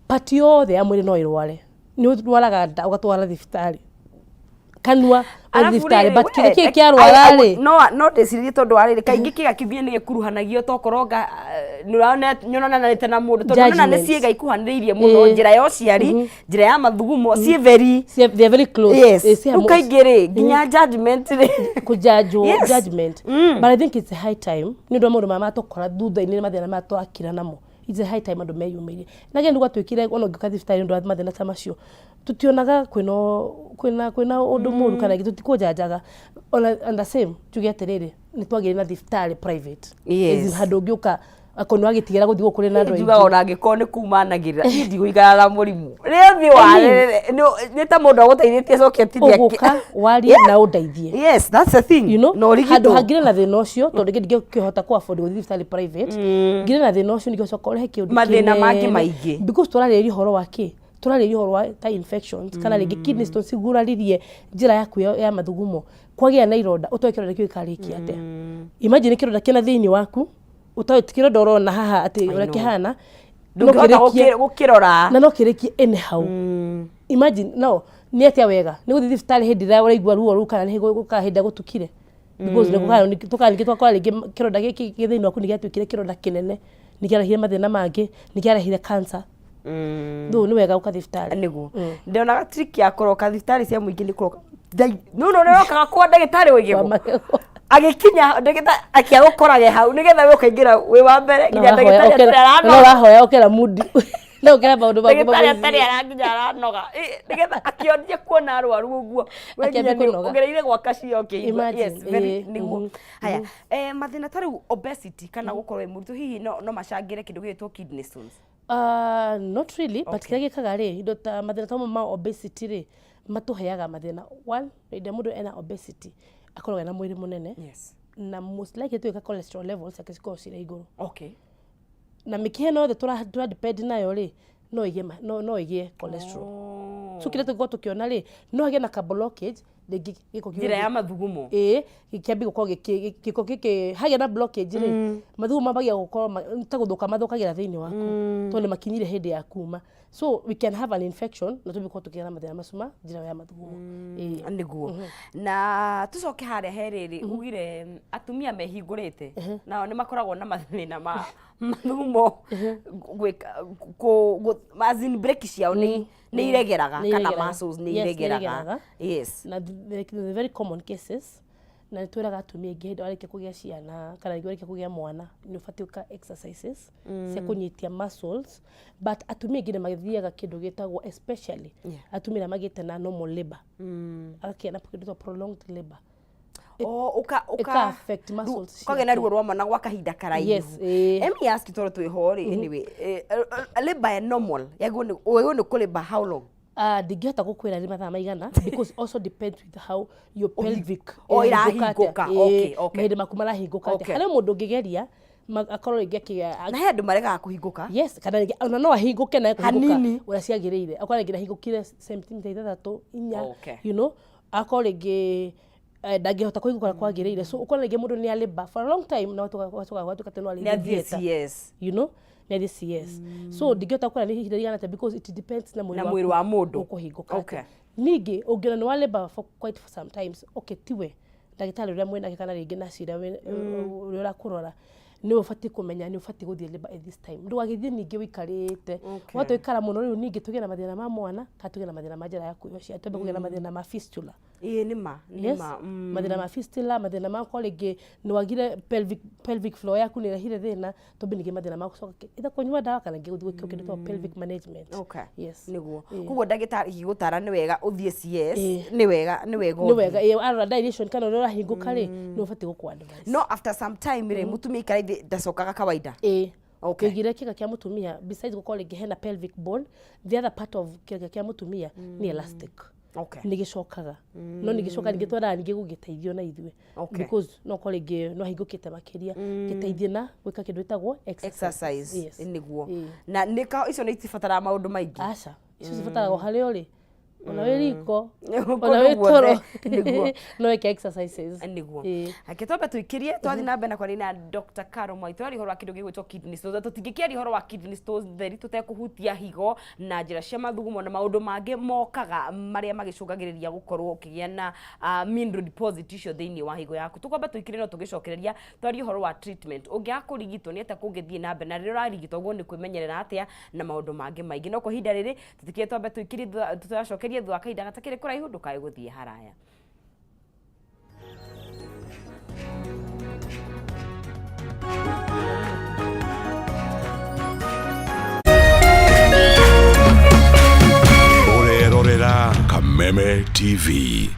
Part yothe ya mwĩrĩ no ĩrware. Nĩ ũrwaraga nda ũgatwara thibitarĩ, kanua ũgathiĩ Arabu thibitarĩ, rĩrĩ, but we, kĩga kĩu kĩarwara rĩ, no ndĩciririe tondũ wa rĩrĩ, kaingĩ kĩga kĩu nginya nĩ gĩkuruhanagio tokorwo nga nĩũronanĩte na mũndũ, tondũ nĩwona nĩ Judgment. ciĩga ikuhanĩrĩirie mũno, njĩra ya ũciari, njĩra ya mathugumo, ciĩ very they are very close. Yes. Rĩu kaingĩ rĩ, nginya judgment rĩ, kũjanjwo, judgment. But I think it's a high time, nĩ ũndũ wa maũndũ marĩa matũkora thutha-inĩ, nĩ mathĩna maya twakira namo, it's a high time andũ meyumĩrie. Na again gwatuĩkire ona ũngĩũka thibitarĩ nĩ ũndũ wa mathĩna ta macio, tutionaga kwĩna ũndũ mũru kana ingĩ, tũtikũjanjaga. Ona and the same, tuge atĩrĩrĩ, nĩ twagĩire na thibitarĩ private. As in handũ ũngĩũka akorwo nĩ wagĩtigĩra gũthiĩ gũkũ kũrĩ na andũ aingĩ. Njugaga ona angĩkorwo nĩ kumanagĩrĩra, niĩ ndigũikara na mũrimũ rĩo thiĩ warĩrĩre nĩ ta mũndũ agũteithĩtie acoke atinde Ũgũka warie na ũndeithie. Yes, that's the thing. Na Handũ ũrigitwo. hangire na thĩna ũcio, tondũ rĩngĩ ndingĩkĩhota kũ afford gũthiĩ thibitarĩ private, ngire na thĩna ũcio ningĩcoka ũrehe kĩũndũ Mathĩna mangĩ kĩnene. maingĩ. Because tũrarĩrĩria ũhoro wa kĩ? Tũrarĩrĩria ũhoro wa ta infections kana rĩngĩ kidney stones iguraririe njĩra yaku ya mathugumo, kwagĩa na ironda, ũtoĩ kĩronda kĩu gĩkarĩkia atĩa. Imagine kĩronda kĩna thĩinĩ waku, ũtoĩ ti kĩronda ũrona haha atĩ ũrĩa kĩhana, no ndũngĩhota kĩrĩkie gũkĩrora. Na no kĩrĩkie anyhow. Imagine, no nĩ atĩa wega nĩ gũthiĩ thibitarĩ hĩndĩ ĩrĩa ũraigua ruo rũu kana nĩ gũka hĩndĩ ĩrĩa gũtukire? Because nĩ gũka ningĩ twakora rĩngĩ kĩronda gĩkĩ gĩ thĩinĩ waku nĩ gĩatuĩkire kĩronda kĩnene, nĩ kĩarehire mathĩna mangĩ, nĩ kĩarehire cancer. Rĩu nĩ wega gũka thibitarĩ. Nĩguo ndonaga trick ya kũroka thibitarĩ cia mũingĩ nĩ kũroka no no nĩrokaga kwa ndagĩtarĩ wa Wa igego magego. Agĩkinya ndagĩtarĩ akĩagũkorage hau nĩgetha we ũkaingĩra wĩ wa mbere Na nginya ũrahoya ndagĩtarĩ atarĩ na aranoga. ũrahoya ũkera mundi no ũkera maũndũ maku Ndagĩtarĩ mamũciĩ. atarĩ aranginya aranoga. Nĩgetha akĩonje kuona arwaru ũguo we nginya Akĩambia nĩ kũnoga. ũgereire gwaka cio ũkĩigua. Imagine, Yes, very nĩguo. Haya, mathĩna ta rĩu obesity kana gũkorwo wĩ mũritũ hihi no macangĩre kĩndũ gĩgwĩtwo kidney stones? Not really, but kĩrĩa gĩkaga rĩ, indo ta mathĩna ta ma obesity rĩ, matũheaga mathĩna. One, hĩndĩ ĩrĩa mũndũ ena obesity, akoragwo ena mwĩrĩ mũnene, na most likely tuĩka cholesterol levels ciake cikoragwo cirĩ igũrũ. Na mĩkiha ĩno yothe tũra depend nayo rĩ, no ĩgĩe no ĩgĩe cholesterol. So kĩrĩa tũngĩkorwo tũkĩona rĩ, no hagĩe na ka blockage rĩngĩ gĩko kĩu Njĩra ya mathugumo. Ĩĩ, gĩkĩambia gũkorwo gĩko gĩkĩ hagĩa na blockage rĩ, mathugumo mambagia gũkorwo ta gũthũka mathũkagĩra thĩinĩ waku, tondũ nĩ makinyire hĩndĩ ya kuma. So we can have an infection na tũmĩkorwo tũkĩgĩa na mathĩna macio ma njĩra ya mathugumo. Ĩĩ. Nĩguo na tũcoke harĩa he rĩrĩ ugire atumia mehingũrĩte nao nĩ makoragwo na mathĩna ma mathugumo gwĩka as in breki ciao nĩ iregeraga Nĩ kana iregeraga. muscles nĩ Yes, nĩ iregeraga. iregeraga. Na the very common cases, na nĩ twĩraga atumia aingĩ hĩndĩ warĩkia kũgĩa ciana kana rĩngĩ warĩkia kũgĩa mwana nĩ ũbatiĩ gwĩka exercises cia kũnyitia muscles, but atumia aingĩ nĩ mathiaga kĩndũ gĩtagwo, especially atumia arĩa magĩte na normal labor, agakĩgĩa na kĩndũ gĩtagwo prolonged labor. Oh, ũka Ĩka affect muscles ũkagĩa na ruo rwa mwana gwa kahinda karaihu. Yes, ĩĩ. Let me ask you, tondũ twĩho rĩ, anyway, labor ya normal yagĩrĩirwo nĩ kũlabor how long? Ndingĩhota gũkwĩra nĩ mathaa maigana because also depends with how your pelvic Oh, ĩrahingũka atĩa. ĩrahingũka. Ĩĩ, mahĩndĩ maku marahingũka atĩa. Harĩ mũndũ ũngĩgeria akorwo rĩngĩ akĩgĩa Na he andũ maregaga kũhingũka. Yes, kana rĩngĩ ona no ahingũke na kũhingũka Hanini. ũrĩa ciagĩrĩire, akorwo rĩngĩ ndahingũkire sentimita ithathatũ, inya, akorwo rĩngĩ Ndangĩhota kũhingũka ũrĩa kwagĩrĩire, so ũkona rĩngĩ mũndũ nĩ arĩba for a long time na ũgacoka gwatuĩka atĩ no nĩ arĩthiĩ athiĩ theatre. CS. Nĩ athiĩ CS, so ndingĩhota kwĩra nĩ ihinda rĩigana atĩa because it depends na mwĩrĩ Na waku mwĩrĩ wa mũndũ. ũkũhingũka Okay. atĩa. Ningĩ ũngĩona nĩ wa labour for quite some times, okay, tiwe ndagĩtarĩ ũrĩa mwĩnake kana rĩngĩ nurse ũrĩa ũrĩa ũrakũrora nĩwe ũbatiĩ kũmenya nĩ ũbatiĩ gũthiĩ labour at this time. Ndũgagĩthiĩ ningĩ ũikarĩte. Wahota gũikara mũno, rĩu ningĩ tũgĩe na mathĩna ma mwana kana tũgĩe na mathĩna ma njĩra ya kũigua ciana, twambe kũgĩa na mathĩna ma fistula. Ĩĩ, nĩ ma nĩ ma. Mathĩna ma fistula, mathĩna ma korwo rĩngĩ nĩ wagire pelvic floor yaku nĩ ĩrehire thĩna, twambe ningĩ mathĩna ma gũcoka either kũnyua ndawa kana ningĩ gũthiĩ gwĩkwo kĩndũ gĩtagwo pelvic management. Yes. Nĩguo. Ĩĩ. Koguo ndagĩtarĩ igũtara nĩ wega ũthiĩ CS. Ĩĩ. Nĩ wega Nĩ ũthiĩ. wega, ĩĩ, arora dilation kana ũrĩa ũrahingũka rĩ, nĩ ũbatiĩ gũkũ advise. No after some time rĩ, mũtumia ikara ithĩ ndacokaga kawaida? Ĩĩ. Kĩgire kĩga kĩa mũtumia, besides gũkorwo rĩngĩ hena pelvic bone, the other part of kĩga kĩa mũtumia nĩ elastic. Nĩ gĩcokaga, no nĩ gĩcokaga ningĩ twendaga ningĩ gũgĩteithio na ithuĩ because no korwo rĩngĩ no hingũkĩte makĩria, gĩteithie na gwĩka kĩndũ gĩtagwo exercise. Yes. Nĩguo. Ĩĩ. Na nĩ ka icio nĩ itibataraga maũndũ maingĩ? Aca, icio cibataragwo harĩa ũrĩ, ona wĩ riko, Kũndũ ona wĩ guothe, toro, nĩguo. no wĩke exercises. Nĩguo. Ĩĩ. Reke twambe tũikĩrie, twathiĩ na mbere na kwaria na Dr. Caro Mwai, tũraria ũhoro wa kĩndũ gĩgwĩtwo kidney stones, na tũtingĩkĩaria ũhoro wa kidney stones theri tũtekũhutia higo na njĩra cia mathugumo na maũndũ mangĩ mokaga marĩa magĩcũngagĩrĩria gũkorwo ũkĩgĩa na mineral deposit icio thĩinĩ wa higo yaku. Tũkwamba tũikĩrie, no tũgĩcokereria twarie ũhoro wa treatment, ũngĩaga kũrigitwo nĩ atĩa kũngĩthiĩ na mbere, na rĩrĩa ũrarigitwo ũguo nĩ kwĩmenyerera atĩa na maũndũ mangĩ maingĩ. No kwa ihinda rĩrĩ tũtikĩrie, twambe tũikĩrie, tũracokeria thutha wa kahinda gatakĩrĩ kũraihu. Ndũkae gũthiĩ haraya. Ũrerorera Kameme TV.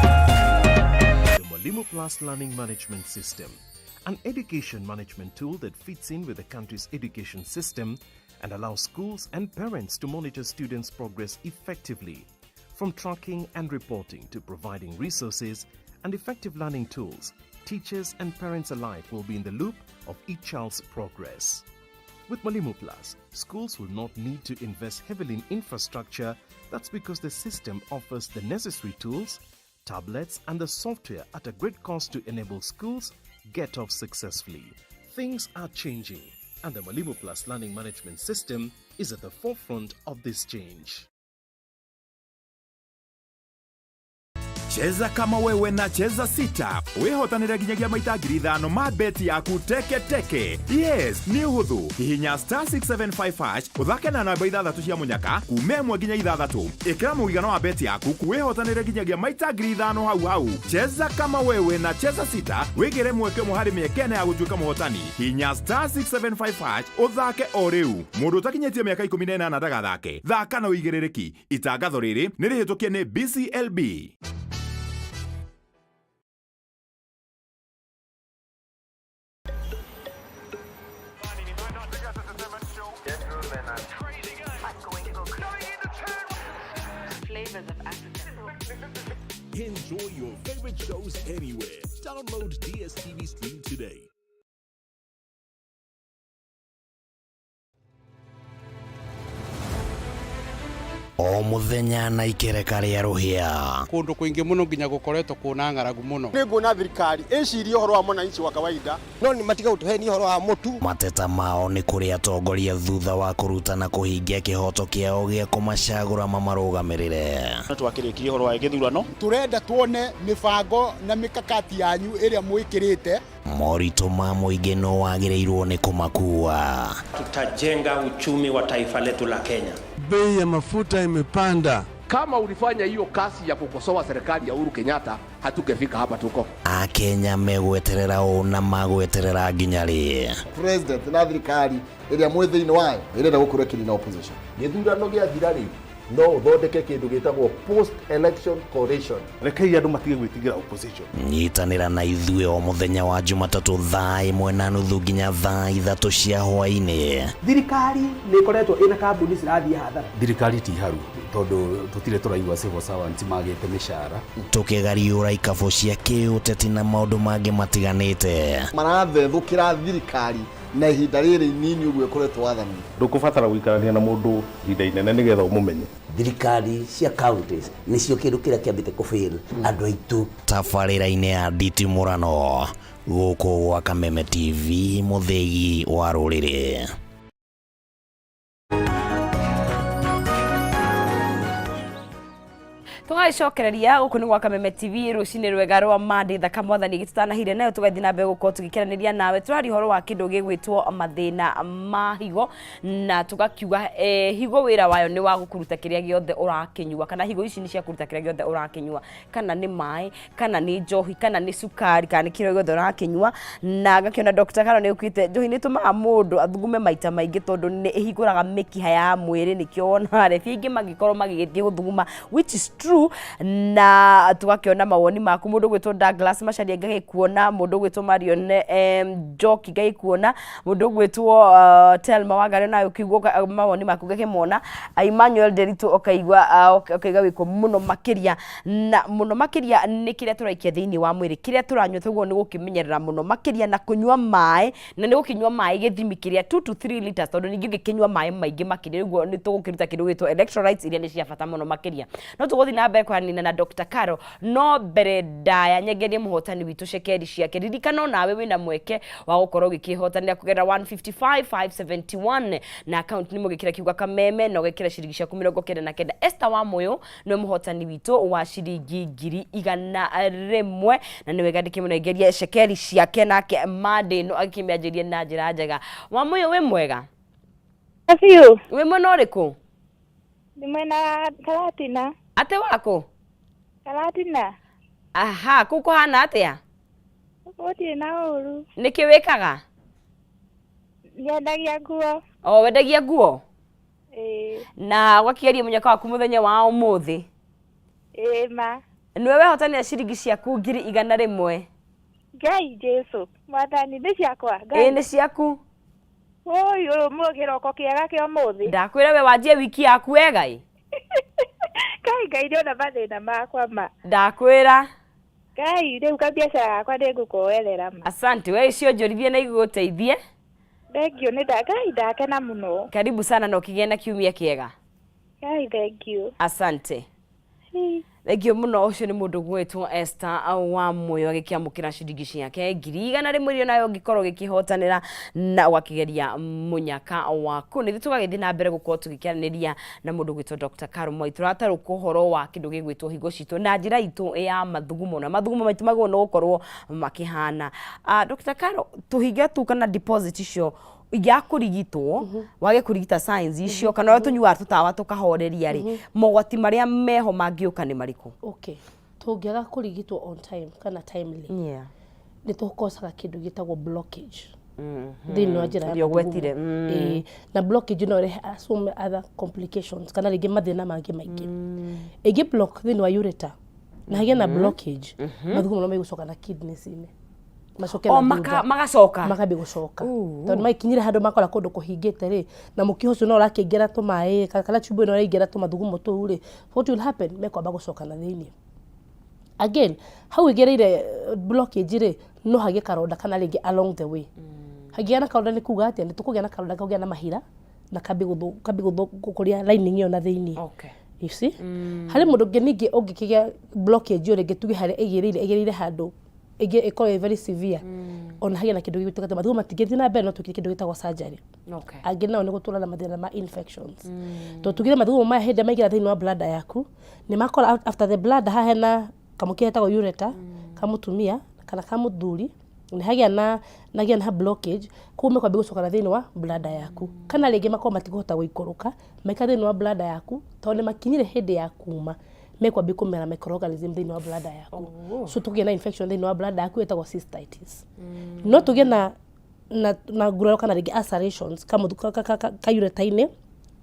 The Mwalimu Plus Learning Management System, an education management tool that fits in with the country's education system and allows schools and parents to monitor students' progress effectively. From tracking and reporting to providing resources and effective learning tools, teachers and parents alike will be in the loop of each child's progress. With Mwalimu Plus, schools will not need to invest heavily in infrastructure. That's because the system offers the necessary tools, tablets, and the software at a great cost to enable schools get off successfully. Things are changing, and the Mwalimu Plus Learning Management System is at the forefront of this change. Cheza kama wewe na Cheza Sita wihotanire nginyagia maita 5,000 ma beti yaku teke teke. Yes, nĩ ũhũthũ. Hihinya *675# ũthake na namba ithathatũ cia mũnyaka kuma 1 nginya 6. Ĩkĩra mũigana wa beti yaku wĩhotanĩre nginyagia maita 5,000 hau hau. Cheza kama wewe na Cheza Sita, wĩgĩre mweke ũmwe harĩ mĩeke 4 ya gũtuĩka mũhotani. Hihinya *675# ũthake o rĩu. Mũndũ ũtakinyĩtie mĩaka 18 ndagathake. Thaka na ũigĩrĩrĩki. Itangatho rĩrĩ nĩ rĩhĩtũkie nĩ BCLB. Flavors of Africa. Enjoy your favorite shows anywhere. Download DSTV Stream today. O muthenya na ikereka rĩa rũhĩa. Kundu kwingi muno nginya gukoretwo kuna ng'aragu muno. Nĩ nguona thirikari ĩcirie ũhoro wa mwananchi wa kawaida. No nĩ matiga gũtũhenia ũhoro wa mũtu. Mateta mao nĩ kũrĩ atongoria thutha wa kũruta na kũhingia kĩhoto kĩao gĩa kũmacagũra mamarũgamĩrĩre. Twakĩrĩkirie ũhoro wa gĩthurano. Tũrenda tuone mĩbango na mikakati yanyu ĩrĩa mwĩkĩrĩte. Moritũ ma mũingĩ no wagĩrĩirwo nĩ kũmakua. Tutajenga uchumi wa taifa letu la Kenya. Bei ya mafuta imepanda. Kama ulifanya hiyo kazi ya kukosoa serikali ya Uhuru Kenyatta, hatungefika hapa tuko. Akenya megweterera ũ na magweterera nginya rĩ? President na thirikari ĩrĩa mwĩ thĩinĩ wayo ĩrenda gũkorwo ĩkĩnina opposition. Gĩthurano gĩathira rĩ, no ũthondeke kĩndũ gĩtagwo post election coalition. Rekei andũ matige gwĩtigĩra opposition. Nyitanĩra na ithuĩ o mũthenya wa Jumatatũ 1:30 nginya 3:00 cia hwaĩ-inĩ. Thirikari nĩ ĩkoretwo ĩna kambuni cirathiĩ hathara. Thirikari ti haru. Tondũ tũtirĩ tũraigua civil servants magĩte mĩcara. Tũkĩgariũra ikabũ cia kĩũteti na maũndũ mangĩ matiganĩte. Marathethũkĩra thirikari na ihinda rĩrĩ inini ũguo ĩkoretwo wathani-inĩ. Ndũkũbatara gũikarania na mũndũ ihinda inene nĩgetha ũmũmenye. Thirikari cia counties nĩcio kĩndũ kĩrĩa kĩambĩte kũ fail andũ aitũ. Tabarĩra-inĩ ya Nditimũrano gũkũ gwa Kameme TV mũthĩgi wa rũrĩrĩ. Tũgagĩcokereria gũkũ nĩ gwa Kameme TV rũcinĩ rwega rwa Monday thaka mwathani gĩtũtanahire nayo, tũgathiĩ na mbere gũkorwo tũgĩkeranĩria nawe. Tũraria ũhoro wa kĩndũ gĩgwĩtwo mathĩna ma higo, na tũgakiuga higo wĩra wayo nĩ wa gũkũruta kĩrĩa gĩothe ũrakĩnyua, kana higo ici nĩ cia kũruta kĩrĩa gĩothe ũrakĩnyua, kana nĩ maĩ, kana nĩ njohi, kana nĩ cukari, kana nĩ kĩrĩa gĩothe ũrakĩnyua. Na ngakĩona Dr. Karo nĩ ũkĩte njohi nĩ ĩtũmaga mũndũ athugume maita maingĩ tondũ nĩ ĩhingũraga mĩkiha ya mwĩrĩ, nĩkĩo wonaga arebi aingĩ magĩkorwo magĩgĩthiĩ gũthuguma, which is true. Na tũgakĩona mawoni maku, mũndũ ũgwĩtwo Douglas Macharia ngagĩkuona, mũndũ ũgwĩtwo Marion Njoki ngagĩkuona, mũndũ ũgwĩtwo Telma Wangari nawe ũkĩigua mawoni maku ngakĩmona, Emmanuel Nderitu ũkaiga wĩkwo mũno makĩria, na mũno makĩria nĩ kĩrĩa tũraikia thĩinĩ wa mwĩrĩ, kĩrĩa tũranyua, tũguo nĩ gũkĩmenyerera mũno makĩria na kũnyua maĩ, na nĩ gũkĩnyua maĩ gĩthimi kĩrĩa 2 to 3 liters, tondũ ningĩ ũngĩkĩnyua maĩ maingĩ makĩria ũguo nĩ tũgũkĩruta kĩndũ gĩtwo electrolytes iria nĩ cia bata mũno makĩria. No tũgũthiĩ na mbere kwaranĩria na Dr. Caro, no mbere ndaya nyengerie mũhotani witũ cekeri ciake. Ririkana onawe wĩna mweke wa gũkorwo ũgĩkĩhotanĩra kũgerera 155 571 na account nĩ mũgĩkĩra kiuga Kameme na ũgekĩra ciringi ciaku 99. Esther Wamuyu nĩwe mũhotani witũ wa ciringi 100,000, na nĩ wega ndĩkĩmũnengerie cekeri ciake nake Monday ĩno agĩkĩmĩanjĩrie na njĩra njega. Wamuyu, wĩ mwega? Biũ. Wĩ mwena ũrĩkũ? Ndĩ mwena wa Karatina. Atĩ wakũ? Karatina. Aha, kũu kũhana atĩa? Gũtirĩ na ũru. Nĩkĩ wĩkaga? Nyendagia nguo. O, wendagia nguo? Ĩĩ. Na ũgakĩgeria mũnyaka waku mũthenya wa ũmũthĩ? Ĩĩ ma. Nĩwe wehotanĩra ciringi ciaku 100,000. Ngai Jesu, mwathani nĩ ciakwa. Ngai. Ĩĩ nĩ ciaku. Oi, ũyũ kĩroko kĩega kĩa ũmũthĩ. Ndakwĩra we wanjie wiki yaku wega ĩ. Ngai Ngai ndĩona mathĩna makwa ma. Ndakwĩra. Ngai rĩu kabiacara gakwa nĩngũkoerera ma. Asante, we icio njũrithie na igũgũteithie. Thank you, nĩ Ngai ndakena mũno. Karibu sana na ũkĩgĩe na kiumia kĩega. Ngai thank you. Asante. Thengio mũno. Ũcio nĩ mũndũ gwĩtwo Esther wa Moyo agĩkĩamũkĩra ciringi ciake 100,000 iria nayo ũngĩkorwo ũgĩkĩhotanĩra na ũgakĩgeria mũnyaka waku. Nĩ tũgagĩthiĩ na mbere gũkorwo tũgĩkĩaranĩria na mũndũ gwĩtwo Dr. Caro Mwai. Tũratarũka ũhoro wa kĩndũ gĩgwĩtwo higo citũ na njĩra itũ ya mathugumo, na mathugumo maitũ magĩrĩirwo nĩ gũkorwo makĩhana. Dr. Caro, tũhinga tu kana deposit icio ingĩaga kũrigitwo, wage kũrigita signs icio kana ũrĩa tũnyuaga tũtawa tũkahoreria rĩ, mogwati marĩa meho mangĩũka nĩ marĩkũ? Okay, tũngĩaga kũrigitwo on time kana timely, nĩ tũkocaga kĩndũ gĩtagwo blockage thĩinĩ wa njĩra ya Ĩrĩa ũgwetire. mathugumo. Ĩĩ, na blockage no ĩrehe so many other complications kana rĩngĩ mathĩna mangĩ maingĩ. Ĩngĩ block thĩinĩ wa ureter na hagĩe na blockage, mathugumo no megũcoka na kidneys-inĩ macoke O na thutha. Magacoka. Makambia gũcoka tondũ makinyire handũ makora kũndũ kũhingĩte rĩ, na mũkiha ũcio no ũrakĩingĩra tũmaĩ kana tube ĩno ĩraingĩra tũmathugumo tũu rĩ, what will happen, mekwamba gũcoka na thĩinĩ again. Hau ĩgereire blockage rĩ, no hagĩe karonda kana rĩngĩ along the way hagĩa na karonda. Nĩ kuga atĩa? Nĩ tũkũgĩa na karonda, kagĩa na mahira na kambie gũkũria lining ĩyo na thĩinĩ. You see, harĩ mũndũ ũngĩ ningĩ ũngĩkĩgĩa blockage ĩyo rĩngĩ, tuge harĩa ĩgĩrĩire handũ ĩngĩ ĩkorwo ĩ very severe, ona hagĩe na kĩndũ gĩgwĩtwo atĩ mathugumo matingĩthiĩ na mbere, no twĩkire kĩndũ gĩtagwo surgery. Angĩ nao nĩ gũtũra na mathĩna ma infections, tondũ tugire mathugumo maya hĩndĩ ĩrĩa maingĩra thĩinĩ wa bladder yaku, nĩ makora after the bladder haha hena kamũkiha getagwo ureter ka mũtumia kana ka mũthuri, nĩ hagĩa na blockage, koguo mekwambia gũcoka na thĩinĩ wa bladder yaku, kana rĩngĩ makorwo matikũhota gũikũrũka maikare thĩinĩ wa bladder yaku, tondũ nĩ makinyire hĩndĩ ya kuma, mekwambia kũmera microorganism thĩinĩ wa bladder yaku. So tũkĩgĩa na infection thĩinĩ wa bladder yaku ĩtagwo cystitis. No tũgĩe na nguraro kana rĩngĩ ulcerations ka ureter-inĩ,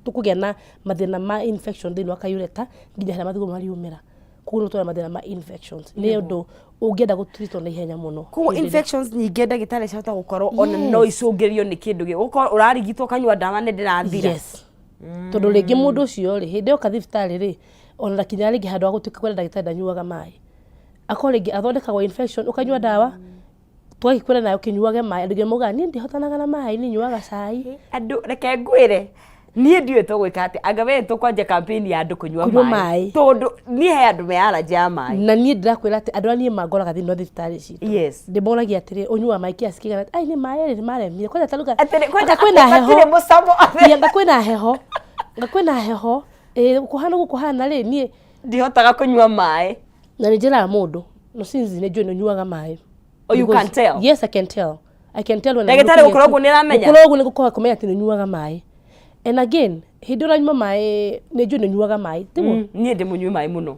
tũkũgĩa na mathĩna ma infection thĩinĩ wa ka ureter nginya harĩa mathugumo mariumĩra. Koguo nĩ tũgĩa na mathĩna ma infections, nĩ ũndũ ũngĩenda gũtreatwo na ihenya mũno. Koguo Hĩndĩ ĩrĩa- infections nyingĩ, ndagĩtarĩ, ciahota gũkorwo ona no icũngĩrĩrio nĩ kĩndũ gĩ gũkorwo ũrarigitwo, ũkanyua ndawa nĩ ndĩrathira. Yes. Tondũ rĩngĩ mũndũ ũcio rĩ, hĩndĩ yoka thibitarĩ rĩ, ona ndakinyaga rĩngĩ handũ ha gũtuĩka kwĩra ndagĩtarĩ ndanyuaga maĩ. Akorwo rĩngĩ athondekagwo infection, ũkanyua ndawa, twagĩkwĩra nawe ũkĩnyuage maĩ, andũ aingĩ maugaga niĩ ndihotanaga na maĩ, niĩ nyuaga cai. Andũ reke ngwĩre, niĩ ndiũĩ tũgwĩka atĩa, anga we tũkwanjia campaign ya andũ kũnyua Kũnyua maĩ. maĩ. Tondũ niĩ he andũ me allergy ya maĩ. Na niĩ ndĩrakwĩra atĩ andũ arĩa niĩ mangoraga thĩinĩ wa thibitarĩ citũ. Yes. Ndĩmoragia atĩrĩ, ũnyuaga maĩ kiasi kĩigana atĩa? Ai nĩ maĩ rĩ, nĩ maremire. Kwanja ta rĩu Atĩrĩ, kwanja anga kwĩna heho. gatirĩ mũcamo. Ĩ, anga kwĩna heho. Anga kwĩna heho. Ĩ, kũhana ũguo kũhana rĩ, niĩ ndihotaga kũnyua maĩ. Na nĩ njĩraga mũndũ, no since nĩ njũĩ nĩ ũnyuaga maĩ. Oh, you Because- can tell? Yes, I can tell. I can tell when I'm Ndagĩtarĩ looking at gũkorwo you. ũguo nĩ aramenya? Gũkorwo ũguo nĩ gũkorwo kũmenya atĩ nĩ ũnyuaga maĩ. And again, hĩndĩ ũranyua maĩ, nĩ njũĩ nĩ ũnyuaga maĩ, tiguo? Niĩ ndĩ mũnyui maĩ mũno.